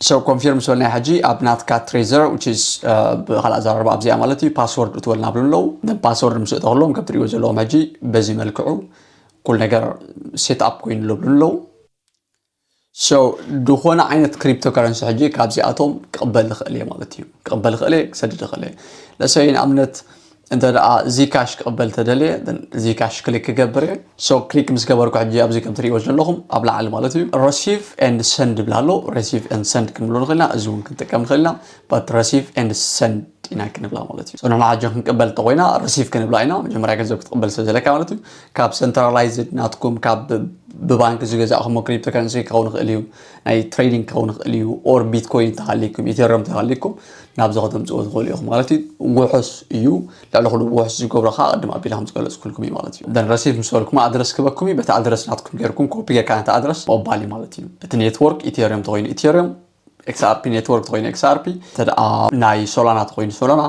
So ኮንፊርም ዝበልና ሕጂ ኣብ ናትካ ትሬዘር which is ብካልእ ኣዘራርባ ኣብዚኣ ማለት እዩ ፓስወርድ እትወልና ብሉ ኣለዉ። ፓስወርድ ምስ እተክሎም ከም ትሪእዎ ዘለዎም ሕጂ በዚ መልክዑ ኩል ነገር ሴት ኣፕ ኮይኑ ለብሉ ኣለዉ። So ዝኾነ ዓይነት ክሪፕቶ ከረንሲ ሕጂ ካብዚኣቶም ክቕበል ይኽእል እየ ማለት እዩ። ክቕበል ይኽእል እየ፣ ክሰድድ ይኽእል እየ። ለሰይ ንኣብነት እንተ ደኣ ዚካሽ ክቕበል ተደልየ ዚካሽ ክሊክ ክገብር እየ። So ክሊክ ምስ ገበርኩ ሕጂ ኣብዚ ከም ትሪእዎ ዘለኹም ኣብ ላዕሊ ማለት እዩ receive and send ይብል ኣሎ። Receive and send ክንብሎ ንኽእል ኢና፣ እዚ እውን ክንጥቀም ንኽእል ኢና። But receive and send ኢና ክንብላ ማለት እዩ። So ንሕና ሕጂ ክንቅበል እንተኾይና receive ክንብላ ኢና። መጀመርያ ገንዘብ ክትቕበል ስለ ዘለካ ማለት እዩ። ካብ ሰንትራላይዝድ ናትኩም ካብ ብባንክ ዝገዛእኹሞ ክሪፕቶ ከረንሲ ክኸውን ይኽእል እዩ፣ ናይ ትሬዲንግ ክኸውን ይኽእል እዩ፣ ኦር ቢትኮይን ተሃሊኩም ኢቴሪየም ተሃሊኩም ናብዚ ከተምፅዎ ትኽእሉ ኢኹም ማለት እዩ። ውሑስ እዩ። ልዕሊ ኩሉ ውሑስ ዝገብሮ ከዓ ቅድም ኣቢለ ከም ዝገለፅኩልኩም እዩ ማለት እዩ። ደን ረሲድ ምስ በልኩም ኣድረስ ክበኩም እዩ። በቲ ኣድረስ ናትኩም ጌርኩም ኮፒ ጌርካ ነቲ ኣድረስ ምቕባል እዩ ማለት እዩ። እቲ ኔትወርክ ኢቴሪየም ተኾይኑ ኢቴሪየም፣ ኤክስኣርፒ ኔትወርክ ተኾይኑ ኤክስኣርፒ፣ እንተ ደኣ ናይ ሶላና ተኾይኑ ሶላና፣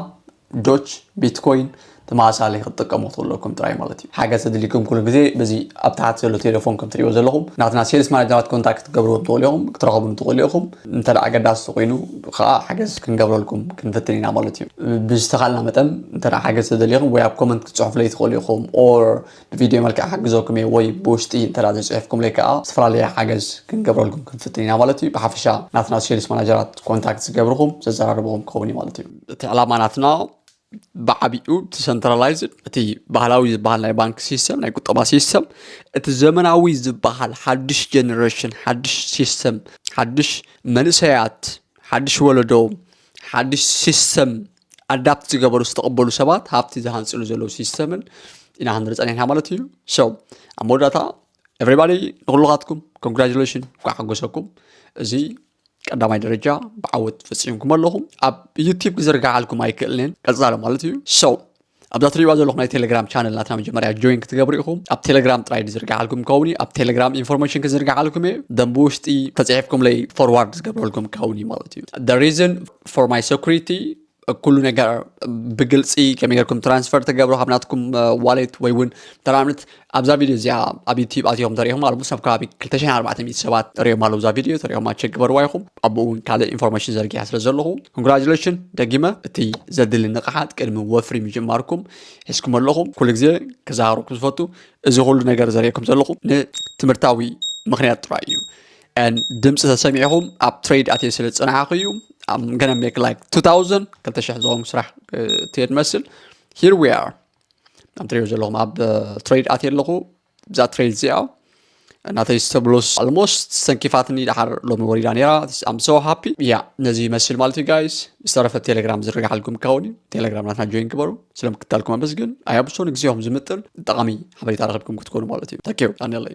ዶች፣ ቢትኮይን ተመሳሳሊ ክትጥቀሙ ትኽእሉ ኣለኩም ጥራይ ማለት እዩ። ሓገዝ ተድልይኩም ኩሉ ግዜ በዚ ኣብ ታሕቲ ዘሎ ቴሌፎን ከም ትሪእዎ ዘለኹም ናትና ሴልስ ማናጀራት ኮንታክት ክትገብርዎም ትኽእሉ ኢኹም፣ ክትረኸቡኒ ትኽእሉ ኢኹም። እንተ ደኣ ኣገዳሲ ኮይኑ ከዓ ሓገዝ ክንገብረልኩም ክንፍትን ኢና ማለት እዩ። ብዝተኻልና መጠን እንተ ደኣ ሓገዝ ተደልይኹም ወይ ኣብ ኮመንት ክትጽሕፉለይ ትኽእሉ ኢኹም፣ ኦር ብቪድዮ መልክዕ ሓግዘኩም እየ ወይ ብውሽጢ እንተ ደኣ ዘጽሒፍኩምለይ ከዓ ዝተፈላለየ ሓገዝ ክንገብረልኩም ክንፍትን ኢና ማለት እዩ። ብሓፈሻ ናትና ሴልስ ማናጀራት ኮንታክት ዝገብርኹም ዘዘራርብኹም ክኸውን እዩ ማለት እዩ። እቲ ዕላማ ናትና ብዓቢኡ እቲ ሰንትራላይዝድ፣ እቲ ባህላዊ ዝበሃል ናይ ባንክ ሲስተም፣ ናይ ቁጠባ ሲስተም፣ እቲ ዘመናዊ ዝበሃል ሓድሽ ጀነሬሽን፣ ሓድሽ ሲስተም፣ ሓድሽ መንእሰያት፣ ሓድሽ ወለዶ፣ ሓድሽ ሲስተም ኣዳፕት ዝገበሩ ዝተቐበሉ ሰባት ሃብቲ ዝሃንፅሉ ዘለዉ ሲስተምን ኢና ክንርኢ ጸኒሕና ማለት እዩ። So ኣብ መወዳእታ ኤቨሪባዲ ንኩልኻትኩም ኮንግራጁሌሽን፣ እንኳዕ ሓጎሰኩም። እዚ ቀዳማይ ደረጃ ብዓወት ፈጺምኩም ኣለኹም። ኣብ ዩቲዩብ ክዝርግሓልኩም ኣይክእልን እየን፣ ቀጻሊ ማለት እዩ። So ኣብዛ ትሪእዋ ዘለኹም ናይ ቴሌግራም ቻነል ናትና መጀመርያ ጆይን ክትገብሩ ኢኹም። ኣብ ቴሌግራም ጥራይ ዝርግሓልኩም ከውን እዩ። ኣብ ቴሌግራም ኢንፎርሜሽን ክዝርግሓልኩም እዩ። ደንብ ውሽጢ ተፅሒፍኩም ለይ ፎርዋርድ ዝገብረልኩም ከውን እዩ ማለት እዩ። The reason for my security፣ ኩሉ ነገር ብግልፂ ከመይ ጌርኩም ትራንስፈር ትገብሩ ካብ ናትኩም ዋሌት ወይ እውን ተራምት ኣብዛ ቪዲዮ እዚኣ ኣብ ዩቲብ ኣትዮም ተሪኢኹም ኣለሙስ ኣብ ከባቢ ክልተ ሽሕን ኣርባዕተ ሚእቲ ሰባት ሪኦም ኣለዉ እዛ ቪዲዮ ተሪኦም ኣቸ ግበርዋ ኢኹም። ኣብኡ እውን ካልእ ኢንፎርሜሽን ዘርጊሐ ስለ ዘለኹ ኮንግራጁሌሽን። ደጊመ እቲ ዘድሊ ንቕሓት ቅድሚ ወፍሪ ምጅማርኩም ሒዝኩም ኣለኹም። ኩሉ ግዜ ክዛሃረኩም ዝፈቱ እዚ ኩሉ ነገር ዘርእየኩም ዘለኹ ንትምህርታዊ ምኽንያት ጥራይ እዩ። ድምፂ ተሰሚዕኹም ኣብ ትሬድ ኣትየ ስለ ዝፀናሕኹ እዩ። I'm gonna make like two thousand፣ ክልተ ሽሕ ዝኸውን ስራሕ ትየ ትመስል። Here we are። ከም ትሪኦ ዘለኹም ኣብ ትሬድ ኣትየ ኣለኹ። እዛ ትሬድ እዚኣ ናተይ ስተብሎስ ኣልሞስት ሰንኪፋትኒ ድሓር ሎሚ ወሪዳ ነራ። I'm so happy። ያ ነዚ ይመስል ማለት እዩ ጋይስ። ዝተረፈ ቴሌግራም ዝርግሓልኩም ክኸውን እዩ። ቴሌግራም ናትና ጆይን ግበሩ። ስለምክታልኩም ኣመስግን። ኣያብሶ ንግዜኹም ዝምጥን ጠቓሚ ሓበሬታ ረኺብኩም ክትኮኑ ማለት እዩ። ተኪው ዳንኤል